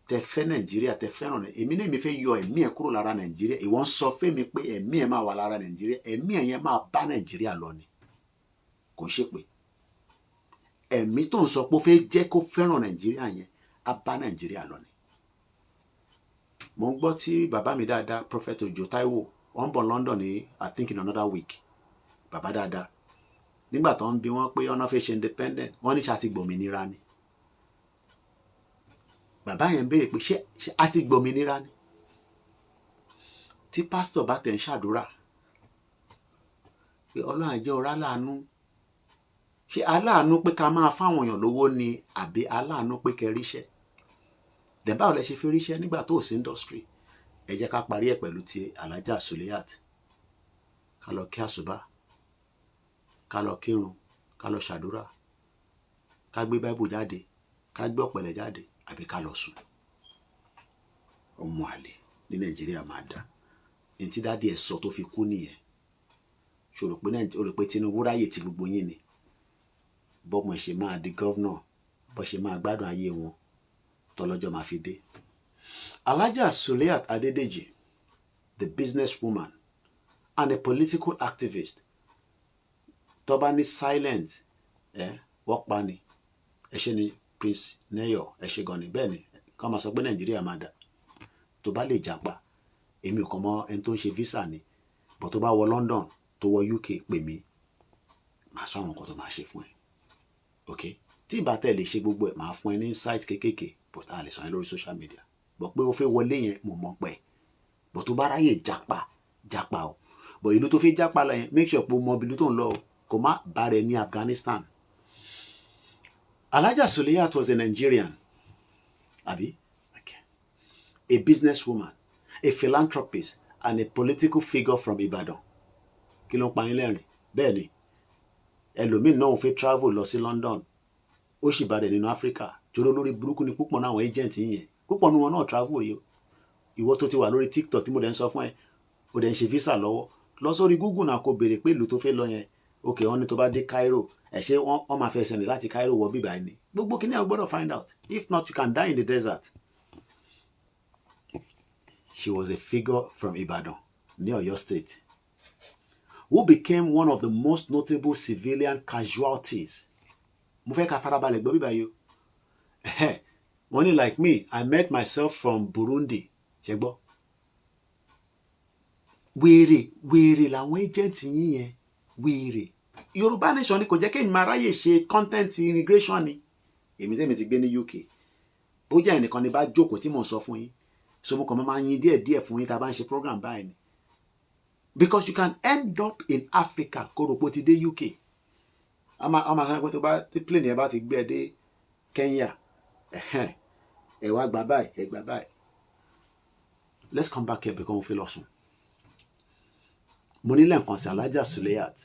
tẹ fẹ́ Nàìjíríà, tẹ fẹ́ràn rẹ̀, èmi náà, èmi fẹ́ yọ ẹ̀mí ẹ̀ kúrò lára Nàìjíríà. Ìwọ ń sọ fẹ́mi pé ẹ̀mí ẹ̀ máa wà lára Nàìjíríà. Ẹ̀mí ẹ̀ yẹn máa bá Nàìjíríà lọ ni, kò ń ṣèpè. Ẹ̀mí tó ń sọ pé ó fẹ́ jẹ́ kó fẹ́ràn Nàìjíríà yẹn á bá Nàìjíríà lọ ni. Mo ń gbọ́ tí bàbá mi dáadáa, Prophet Ojo Taiwo, wọ́n ń bọ̀ London ní, I think, in another week. Bàbá dáadáa, nígbà tó ń bi wọ́n pé ọ̀nà fẹ́ ṣe independent, wọ́n ní ṣe àti gbòmìnira ni. Bàbá yẹn ń béèrè pé ṣé a ti gbòmìnira ni? Tí pásítọ̀ bá tẹ̀ ń ṣàdúrà pé Ọlọ́run á jẹ́ ọ̀rá láàánú, ṣé aláàánú pé ká máa fáwọn èèyàn lówó ni, àbí aláàánú pé kẹ́ ríṣẹ́? Dẹ̀ báwo lẹ ṣe fi ríṣẹ́ nígbà tó ò sí industry? Ẹ jẹ́ ká parí ẹ̀ pẹ̀lú ti Alhaja Suliat. Ká lọ kí àsùbá, ká lọ kírun, ká lọ ṣàdúrà, ká gbé báíbù jáde, ká gbé ọ̀pẹ̀lẹ̀ jáde, àbí ká lọ sùn. Ọmọ àlè ní Nàìjíríà máa dá ní tí daddy ẹ̀ sọ tó fi kú nìyẹn. Ṣò rò pé, o rò pé Tinubu ráyè tí gbogbo yín ni? Bọ́mọ ẹ̀ ṣe máa di governor, bọ́ ṣe máa gbádùn ayé wọn tọ́lọ́jọ́ máa fi dé. Alhaja Suliat Adedeji, the businesswoman and a political activist, tó bá ní silent ẹ wọ́n pa ni. Ẹ ṣe ni Prince Neyo, ẹ ṣe gan ni. Bẹ́ẹ̀ ni ká máa sọ pé Nàìjíríà máa dà. Tó bá lè jàpá, èmi ò kàn mọ ẹni tó ń ṣe visa ni, but tó bá wọ London, tó wọ UK, pè mí, màá sọ àwọn nǹkan tó máa ṣe fún ẹ. Ok, tí ìbá tẹ̀ lè ṣe gbogbo ẹ̀, màá fún ẹ ní insight kéékèèké, but a lè sọ yẹn lórí social media. But pé o fẹ́ wọlé yẹn, mo mọ̀ pẹ́, but tó bá ráyè jápa, jápa o. But ìlú tó fi jápa lọ yẹn, make sure pé o mọ ibi tó ń lọ o, kò má bá rẹ ní Afghanistan. Alhaja Suliat was a Nigerian, abi? Okay. A businesswoman, a philanthropist, and a political figure from Ibadan. Kí ló ń pa yín lẹ́rìn? Bẹ́ẹ̀ ni, ẹlòmíín náà fẹ́ travel lọ sí London, ó sì bá rẹ̀ nínú Áfíríkà. Torí olórí burúkú ni púpọ̀ náà àwọn agent yẹn. Púpọ̀ nínú wọn náà travel rí o. Ìwọ tó ti wà lórí TikTok tí mo dẹ̀ ń sọ fún ẹ, o dẹ̀ ń ṣe visa lọ́wọ́, lọ sórí Google náà, kó béèrè pé ìlú tó fẹ́ lọ yẹn, ok, wọ́n ní tó bá dé Cairo, ẹ̀ ṣé wọ́n máa fẹsẹ̀ rìn láti Cairo wọ bíbá ẹni. Gbogbo kí ni ẹ gbọ́dọ̀ find out. If not, you can die in the desert. She was a figure from Ibadan ní Ọ̀yọ́ State who became one of the most notable civilian casualties. Mo fẹ́ ká farabalẹ̀ gbọ́ bíbá yìí o. Wọ́n ní, "Like me, I met myself from Burundi." Ṣe gbọ́? Wèrè wèrè làwọn agent yín yẹn, wèrè. Yorùbá Nation ni kò jẹ́ kéèyàn máa ráyè ṣe content immigration ni. Èmi tẹ́mi ti gbé ní UK, bójá ẹnìkan ni bá jókòó tí mò ń sọ fún yín, so mo kàn máa yin díẹ̀ díẹ̀ fún yín tá a bá ń ṣe program báyìí ni, because you can end up in Africa kó rò pé o ti dé UK. A máa sọ pé tó bá tí plane yẹn bá ti gbé ẹ dé Kenya, ẹ wá gbà báyìí, ẹ gbà báyìí. Let's come back here because mo fi lọ sùn. Mo ní lẹ́ǹkan sí, Alhaja Suliat,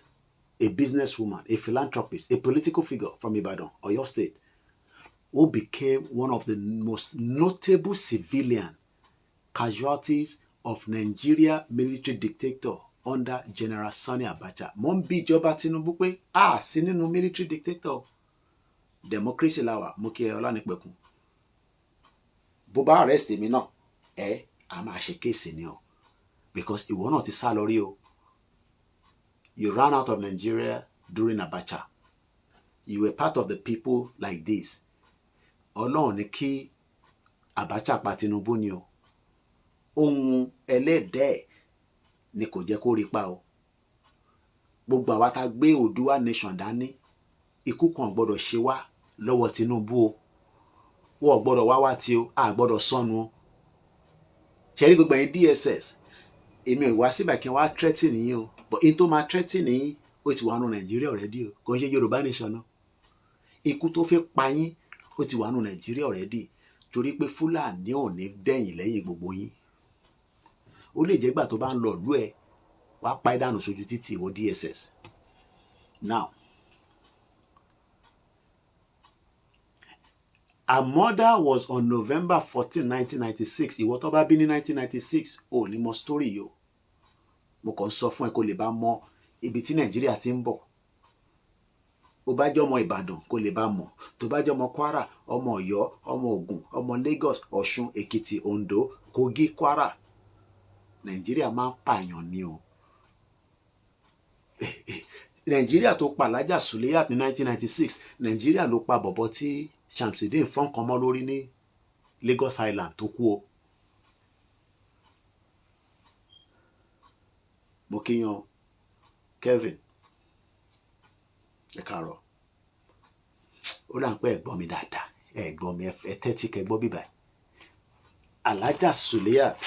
a businesswoman, a philanthropist, a political figure from Ibadan, Oyo State, who became one of the most notable civilian casualties of Nigeria military dictator under General Sani Abacha. Mo ń bí ìjọba Tinubu pé a sí nínú military dictator, democracy la wà. Mo kí ẹ, Ọlánìpẹ̀kun. Bó bá arrest èmi náà, ẹ a máa ṣe case ni o, because ìwọ náà ti sá lọ rí o. You ran out of Nigeria during Abacha. You were part of the people like this. Ọlọ́run ní kí Abacha pa Tinubu ni o. Ohun ẹlẹ́dẹ̀ẹ́ ni kò jẹ́ kó rí pa o. Gbogbo àwa tá a gbé Oòduà Nation dání, ikú kan gbọ́dọ̀ ṣe wá lọ́wọ́ Tinubu o. Wọ́n gbọ́dọ̀ wá wá tí o, a gbọ́dọ̀ sọnù o. Ṣe rí gbogbo ẹ̀yin DSS, èmi ò wá síbà kí n wá threaten yín o, but in tó máa threaten yín, ó ti wà nù Nàìjíríà already o. Kò ń ṣe Yorùbá nation náà. Ikú tó fẹ́ pa yín, ó ti wà nù Nàìjíríà already, torí pé Fúlàní ò ní dẹ̀yìn lẹ́yìn gbogbo yín. Ó lè jẹ́ gbà tó bá ń lọ ìlú ẹ̀, wàá pa ẹ́ dànù sójú títì, ìwọ DSS. Now, her murder was on November 14, 1996. Ìwọ tó bá bí ní 1996, ò ní mọ story yìí o. Mo kàn ń sọ fún ẹ kó lè bá mọ ibi tí Nàìjíríà ti ń bọ̀. Ó bá jẹ́ ọmọ Ìbàdàn, kó lè bá mọ̀. Tó bá jẹ́ ọmọ Kwara, ọmọ Ọ̀yọ́, ọmọ Ògùn, ọmọ Lagos, Ọ̀ṣun, Èkìtì, Oǹdó, Kogi, Kwara, Nàìjíríà máa ń pààyàn ni o. Nàìjíríà tó pa Alhaja Suliyat ní 1996, Nàìjíríà ló pa bọ̀bọ̀ tí Shamsideen fọ́nkan mọ́ lórí ní Lagos Island tó kú o. Mo kíyan Kevin, ẹ káàárọ̀. Ó là ń pẹ́. Ẹ gbọ́ mi dáadáa, ẹ gbọ́ mi, ẹ tẹ́tí kẹ́ gbọ́ bíbá. Alhaja Suliyat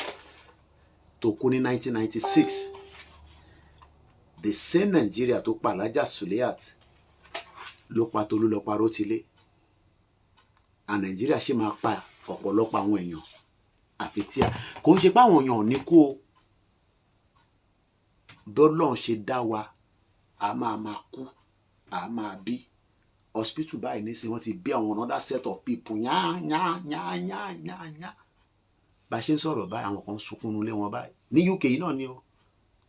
tó kú ní 1996, the same Nigeria tó pa Alhaja Suliyat ló pa Tolúlọpọ̀ Arótilé, and Nàìjíríà ṣì máa pa ọ̀pọ̀lọpọ̀ àwọn èèyàn. Àfi tí a kò ń ṣe pé àwọn èèyàn ò ní kú o. Bí Ọlọ́run ṣe dá wa, a máa máa kú, a máa bí. Hospital báyìí nísìnyí, wọ́n ti bí àwọn another set of people yá yá yá yá yá yá. Bá a ṣe ń sọ̀rọ̀ báyìí, àwọn kan ń sunkún nulẹ̀ wọn báyìí ní UK yìí náà ni o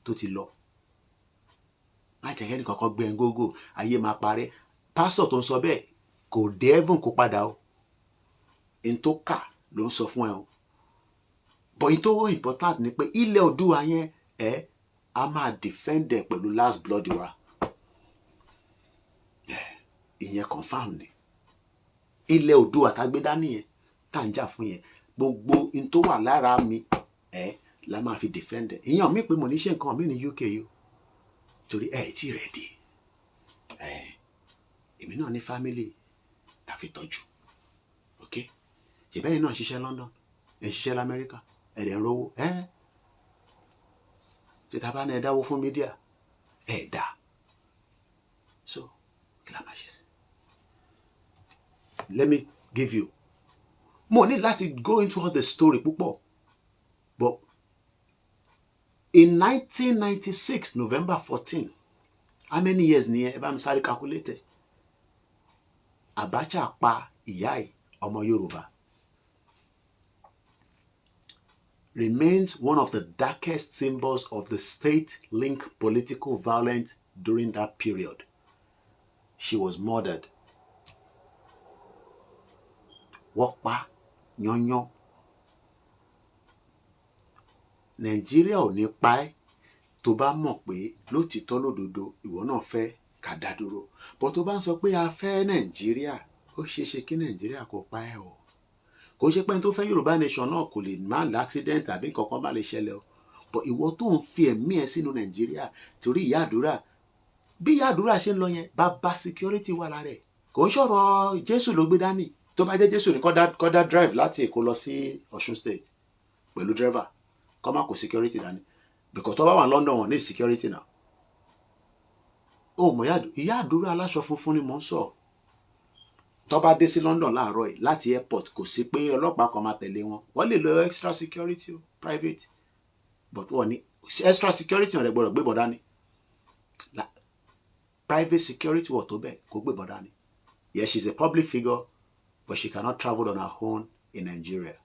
tó ti lọ. Má jẹ́ kẹ́ni kankan gbé gógó ayé máa parẹ́. Pásítọ̀ tó ń sọ bẹ́ẹ̀ kò dé heaven, kó padà o. N tó kà ló ń sọ fún ẹ o. But n tó important ni pé ilẹ̀ Oòduà yẹn, ẹ a máa defend ẹ pẹ̀lú last blood wa. Ìyẹn confam ni. Ilẹ̀ Oòduà tá a gbé dání yẹn, tá à ń jà fún yẹn, gbogbo n tó wà lára mi ẹ la máa fi defend ẹ. Ìyẹn mi pé mo ní ṣe nǹkan mi ní UK yìí o, torí ẹ tí ready. Ẹ èmi náà ní family tá fi tọ́jú. Ok, ṣèbẹ́yìn náà ṣiṣẹ́ London, ẹ̀ ń ṣiṣẹ́ lamẹ́ríkà, ẹ̀ dẹ̀ ń rówó. Ẹ̀ títa bá ní ẹ dáwó fún media, ẹ̀ dá. So kí la máa ṣe sí? Let me give you, mo ní láti go into all the story púpọ̀, but in 1996, November 14, how many years ni ẹ bá mi sáré calculate? Abacha pa ìyá ẹ̀, ọmọ Yorùbá, remains one of the darkest symbols of the state-linked political violence during that period. She was murdered. Wọ́n pa yányán. Nàìjíríà ò ní pa ẹ́ tó bá mọ̀ pé lótìtọ́ lódodo ìwọ náà fẹ́ ká dá dúró. But tó bá ń sọ pé a fẹ́ Nàìjíríà, ó ṣeé ṣe kí Nàìjíríà kó pa ẹ́ o. Kò ṣe pé ẹni tó fẹ́ Yorùbá nation náà kò lè má ní accident àbí nǹkan kan bá lè ṣẹlẹ̀ o. But ìwọ tó ń fi ẹ̀mí ẹ sínú Nàìjíríà torí ìyá àdúrà, bí ìyá àdúrà ṣe ń lọ yẹn, bàbá security wà lára ẹ̀. Kò ń sọ̀rọ̀ Jésù ló gbé dání. Tó bá jẹ́ Jésù ní kó dá drive láti Èkó lọ sí Ọ̀ṣun State pẹ̀lú driver, kó má kó security dání, because tó bá wà London, wọn ní security náà. Ó mọ̀, ìyá àdúrà aláṣọ funfun ni mò ń sọ. Tó bá dé sí London láàárọ̀ yìí láti airport, kò sí pé ọlọ́pàá kan máa tẹ̀lé wọn. Wọ́n lè lo extra security o, private, but wọ́n ní extra security wọn lè gbọ́dọ̀ gbébọn dání. Private security wọ̀ tó bẹ́ẹ̀ kó gbébọn dání. Yes, she's a public figure, but she cannot travel on her own in Nigeria.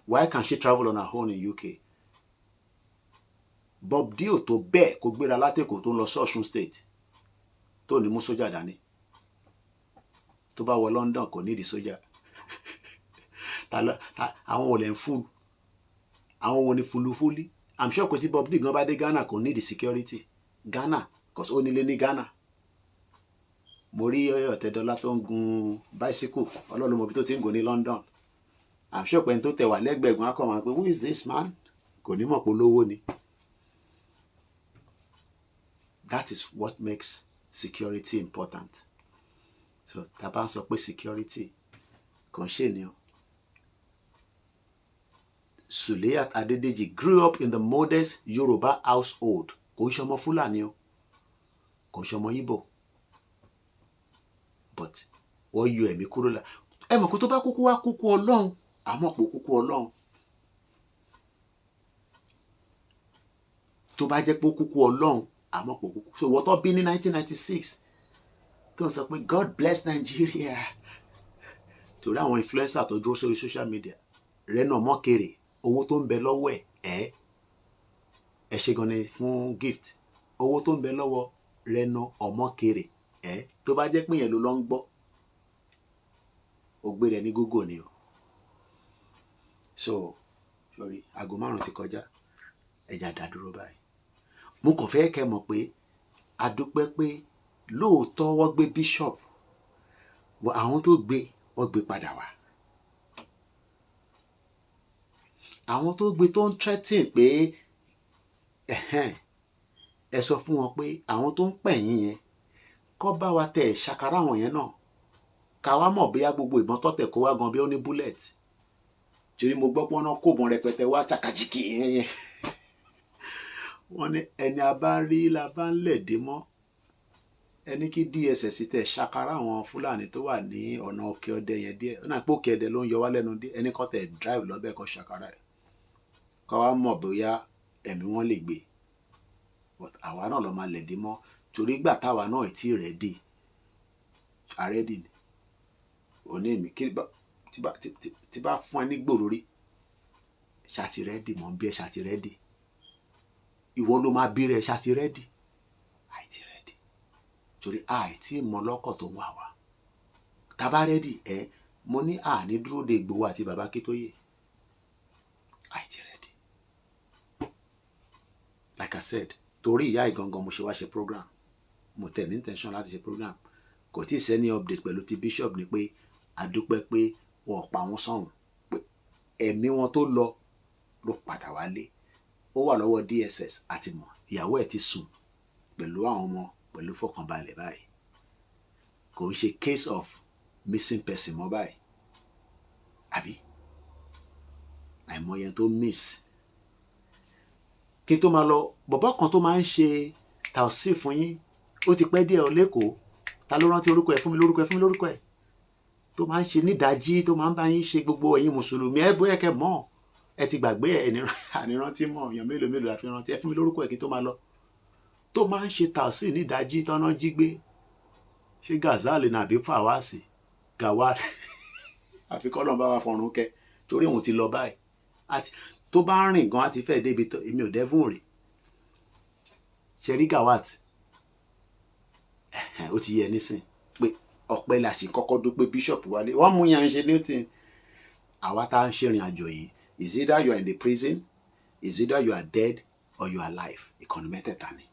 Why can she travel on her own in UK? Bob Dio tó bẹ́ẹ̀ kó gbéra látẹ̀kọ̀ tó ń lọ sí Ọ̀ṣun State tó ní mú sójà dání. Tó bá wọ London, kò nídìí sójà. Àwọn ò lè ń fún àwọn wo ni fulufuli. I'm sure pé tí Bob D gan bá dé Ghana, kò nídìí security Ghana, cause ó nílé ní Ghana. Mo rí Ọ̀tẹ̀dọ́lá tó ń gun bicycle, Ọlọ́run mọ̀ bí tó ti ń gùn ní London. I'm sure pé ẹni tó tẹ̀ wá lẹ́gbẹ̀ẹ́gun á kọ́ máa pé, "Who is this man?" Kò ní mọ̀ pé olówó ni. That is what makes security important. So tá a bá ń sọ pé security kò ń ṣe ènìyàn. Suliat Adedeji grew up in the modest Yoruba household. Kò ń ṣọmọ Fúlàní o, kò ń ṣọmọ Ìgbò, but wọ́n yọ ẹ̀mí kúrò la. Ẹ mọ̀ kó tó bá kúkú wá kúkú Ọlọ́run, àmọ́ pò kúkú Ọlọ́run. Tó bá jẹ́ pé ó kúkú Ọlọ́run, àmọ́ pò kúkú. So wọ́n tó bí ní 1996 tó ń sọ pé God bless Nigeria, torí àwọn influencer tó dúró sórí social media, Reno Omokri, owó tó ń bẹ lọ́wọ́ ẹ̀, ẹ ṣe gan ni fún gift. Owó tó ń bẹ lọ́wọ́ Reno Omokri, ẹ tó bá jẹ́ pé yẹn ló lọ ń gbọ́, ó gbé rẹ ní Google ni o. So sorry, aago 5 ti kọjá, ẹja dá dúró báyìí. Mo kàn fẹ́ kẹ́ mọ̀ pé a dúpẹ́ pé lóòótọ́ wọ́n gbé bishop, àwọn tó gbé, wọ́n gbé padà wá. Àwọn tó gbé tó ń threaten pé ẹ̀hẹ́n, ẹ sọ fún wọn pé àwọn tó ń pẹ̀yìn yẹn kọ́ bá wa tẹ̀ ṣàkárà àwọn yẹn náà, ká wá mọ̀ bóyá gbogbo ìbọn tọ́tẹ̀ kó wá gan bí ó ní bullet. Torí mo gbọ́ pé wọ́n náà kó ìbọn rẹpẹtẹ wá ṣàkàjìkì yẹn. Wọ́n ní ẹni a bá rí la bá ń lẹ̀dí mọ́. Ẹni kí DSS tẹ̀ ṣàkárà àwọn Fúlàní tó wà ní ọ̀nà Òkè Ọdẹ yẹn díẹ̀. Ó náà pé Òkè Ọdẹ ló ń yọ wá lẹ́nu díẹ̀. Ẹni kọ́ tẹ̀ drive lọ́bẹ̀ kọ́ ṣàkárà ẹ̀, ká wá mọ̀ bóyá ẹ̀mí wọn lè gbé. But àwa náà lọ máa lẹ̀dí mọ́, torí gbà táwa náà tí ready, ready ni òní mi kí tí bá fún ẹ ní gbòòrò rí, ṣàti ready mọ̀ ń bí ẹ, ṣàti ready. Ìwọ ló máa bí rẹ, ṣàti ready, àìtí ready, torí àìtí mọ lọ́kọ̀ tó ń wà wá. Tá bá ready ẹ, mo ní àní dúró de Ìgbòho àti bàbá Akíntóyè. Àìtí ready. Like I said, torí ìyá ìgangan mo ṣe wá ṣe program. Mo tẹ̀ ní intention láti ṣe program, kò tí ì sẹ́ni update pẹ̀lú ti bishop ni pé a dúpẹ́ pé wọ́n pa wọ́n sọ̀hún, pé ẹ̀mí wọn tó lọ ló padà wálé. Ó wà lọ́wọ́ DSS àti mọ̀ ìyàwó ẹ̀ ti sùn pẹ̀lú àwọn ọmọ pẹ̀lú fọkànbalẹ̀ báyìí. Kò ń ṣe case of missing person mọ́ báyìí, àbí àìmọye tó miss. Kí n tó máa lọ, bọ̀bọ́ kan tó máa ń ṣe tàùsí fún yín, ó ti pẹ́ díẹ̀ lẹ́kọ̀ọ́. Ta ló rántí orúkọ ẹ̀? Fún mi lórúkọ ẹ̀, fún mi lórúkọ ẹ̀. Tó máa ń ṣe nídàájí, tó máa ń bá yín ṣe gbogbo ẹ̀yin mùsùlùmí, ẹ bóyá kẹ́ mọ̀, ẹ ti gbàgbé ẹ ní ànírántí mọ̀. Èèyàn mélòó mélòó la fi rántí? Ẹ fún mi lórúkọ ẹ̀ kí n tó máa lọ. Tó máa ń ṣe tàùsí nídàájí tọ́nà jí gbé, ṣé Gazali nàbí Fawasi Gawal? Àfi kọ́lọ́n bá wa fọ̀run kẹ́, torí òun ti lọ báyìí. Àti tó bá ń rìn gan á ti fẹ́ débi tó èmi ò dẹ́fún rè. Ṣe rí Gawat, ó ti yẹ nísìn pé ọpẹ́ la ṣe kọ́kọ́ dúpẹ́. Bishop wálé, wọ́n mú yàn ṣe new thing. Àwa tá à ń ṣèrìn àjò yìí, is either you are in the prison, is either you are dead or you are alive. Ìkànnì mẹ́tẹ̀ẹ̀ta ni.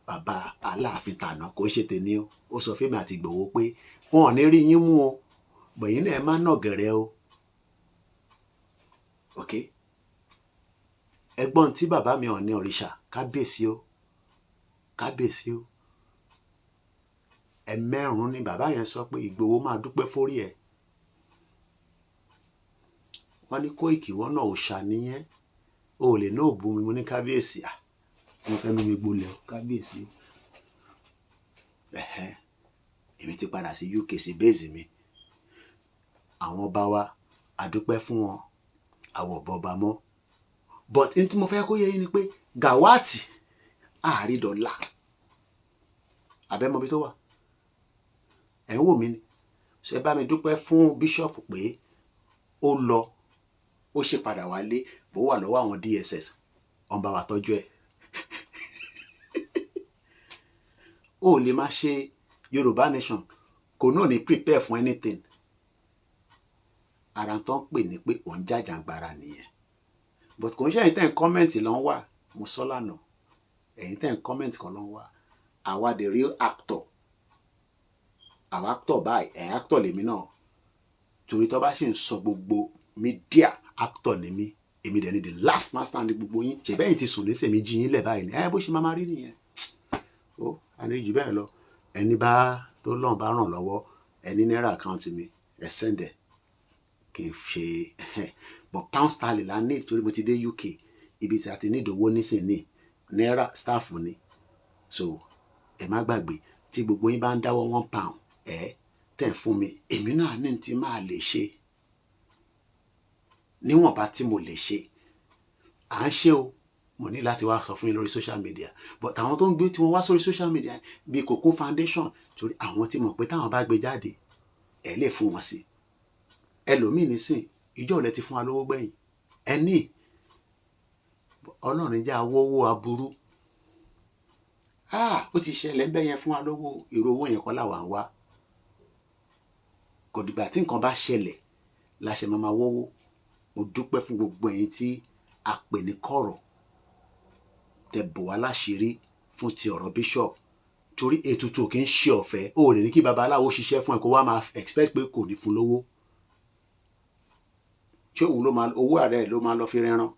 Bàbá Aláàfin tàná, kò ṣe tèmi o, ó sọ fẹ́mi àti Ìgbòho pé wọn ò ní rí yín mú o, gbẹ̀yìn náà ẹ má nà gẹ̀rẹ́ o. Ok, ẹgbọ́n tí bàbá mi Ọ̀ọ̀ni òrìṣà, kábíyèsí o, kábíyèsí o. Ẹ̀mẹ́rún ni bàbá yẹn sọ pé Ìgbòho máa dúpẹ́ fórí ẹ̀. Wọ́n ní Kóìkì, wọ́n náà òòṣà nìyẹn, o ò lè ní òbu mi. Mo ní kábíyèsí, à wọ́n fẹ́ nu mi gbolẹ̀ o, kábíyèsí. Ẹ̀hẹ́n, èmi ti padà sí UK, sí base mi. Àwọn ọba wa, àdúpẹ́ fún wọn, àwọn ọ̀bọ ọba mọ́. But n tí mo fẹ́ kó yé yín ni pé Gawat àrídọ́là àbẹ́mọbi tó wà. Ẹ̀ ń wò mí ni. Ṣe bá mi dúpẹ́ fún bíṣọ̀pù pé ó lọ, ó ṣe padà wálé, bó wà lọ́wọ́ àwọn DSS, wọ́n bá wa tọ́jú ẹ̀. Ó lè má ṣe Yorùbá nation kò náà ní prepare fún anything. Ara tó ń pè ní pé òun jàjàngbara nìyẹn. But kò ń ṣe ẹ̀yin tẹ́ ń comment ló ń wà. Mo sọ lánàá, ẹ̀yin tẹ́ ń comment kan ló ń wà. Àwa the real actor, àwa actor báyìí, ẹ̀ actor lèmi náà, torí tó bá ṣì ń sọ gbogbo media, actor ni mí. Èmi dẹ̀ ni the last master ní gbogbo yín. Ṣèbẹ́yìn ti sùn ní sèmi jí yín lẹ̀ báyìí ni ẹ bó ṣe máa rí nìyẹn. Ó àní jù bẹ́ẹ̀ lọ. Ẹni bá tó lọ́n bá ràn lọ́wọ́, ẹni náírà account mi, ẹ send ẹ̀ kí n ṣe. But pound sterling la ní, torí mo ti dé UK, ibi tí a ti ní ìdòwò nísìnyí, náírà staff ni. So ẹ má gbàgbé, tí gbogbo yín bá ń dáwọ́ £1 ẹ tẹ̀ fún mi, èmi náà ní tí máa lè ṣe níwọ̀nba tí mo lè ṣe. À ń ṣe o. Mo ní láti wá sọ fún yín lórí social media, but àwọn tó ń gbé tí wọ́n wá sórí social media bíi Cocoa Foundation, torí àwọn tí mọ̀ pé táwọn bá gbé jáde, ẹ lè fún wọn sí. Ẹlòmíì nísìn, ìjọ ò lẹ ti fún wa lówó gbẹ̀yìn. Ẹni Ọlọ́run jẹ́ awọ́wọ́ aburú. Ah, ó ti ṣẹlẹ̀ ń bẹ́ yẹn, fún wa lówó. Èrò owó yẹn kọ́ làwa ń wá. Kò dìgbà tí nǹkan bá ṣẹlẹ̀ la ṣe máa wọ́wọ́. Mo dúpẹ́ fún gbogbo ẹ̀yin tí a pè ní kọ̀rọ̀, tẹ bò wá láṣìírí fún ti ọ̀rọ̀ bishop, torí ètùtù kì í ṣe ọ̀fẹ́. O lè ní kí babaláwo ṣiṣẹ́ fún ẹ, kó wá máa expect pé kò ní fún lówó. Ṣé òun ló máa owó ààrẹ ló máa lọ fi rẹran,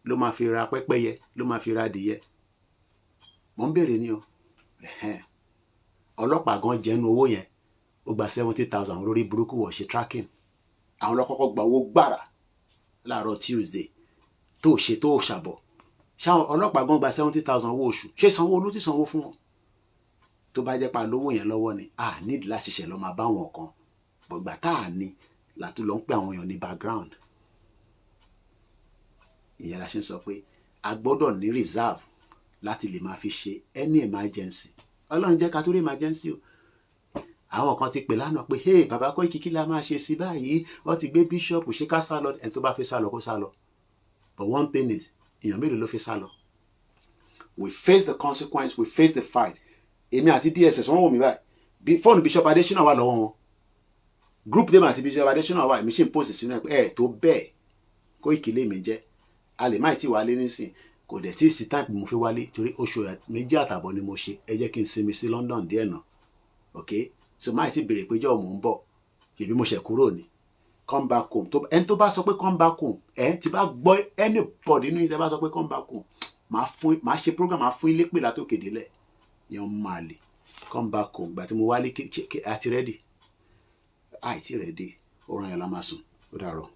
ló máa fi ra pẹ́pẹ́yẹ, ló máa fi ra adìyẹ? Mò ń béèrè ni o. Ọlọ́pàá gan jẹ́nu owó yẹn, ó gba 70,000. Lórí burúkú wọ̀ ṣe tracking. Àwọn ọlọ́kọ́kọ́ gba owó gbàrà láàárọ̀ Tuesday tó ṣe tó ṣàbọ̀. Ṣáwọn ọlọ́pàá gan gba 70,000 owó oṣù? Ṣé Sanwó-Olú ti sanwó fún wọn? Tó bá jẹ́ pa lówó yẹn lọ́wọ́ ni, a nídìí láti ṣẹ̀ lọ́ máa bá wọn kan gbọ̀gbà tá a ní látún lọ ń pè àwọn èèyàn ní background. Ìyẹn la ṣe ń sọ pé a gbọ́dọ̀ ní reserve láti lè máa fi ṣe any emergency. Ọlọ́run jẹ́ ká tó rí emergency o. Àwọn kan ti pè lánàá pé, "Hey, bàbá Koiki, kí la máa ṣe sí báyìí? Wọ́n ti gbé bíṣọ̀pù, ṣé ká sá lọ?" Ẹni tó bá fi sá lọ, kó sá lọ. But one thing is, èèyàn mélòó ló fi sá lọ? We face the consequence, we face the fight. Èmi àti DSS, wọ́n wò mí báyìí bí fóònù Bishop Adesina wà lọ́wọ́ wọn. Group dem àti Bishop Adesina wà. Èmi sì ń post sínú ẹ tó bẹ́ẹ̀. Koiki lè mi jẹ́ a lè má tí wálé nísìn, kò dẹ̀ tí ì sí time mo fi wálé, torí oṣù 2.5 ni mo ṣe. Ẹ jẹ́ kí n sinmi sí London díẹ̀ náà. Ok, so máì tí béèrè pé jọ́ mò ń bọ̀, ṣèbí mo ṣẹ̀ kúrò ní. Come back home. Tó ẹni tó bá sọ pé come back home, ẹ ti bá gbọ́ anybody nínú yín tẹ́ bá sọ pé come back home, màá fún, màá ṣe program, màá fún ilé pè látòkè délẹ̀ yẹn. Máa lè come back home. Gbà tí mo wálé, àti ready, àìtí ready, oorun yẹn la máa sùn. Ó dàárọ̀.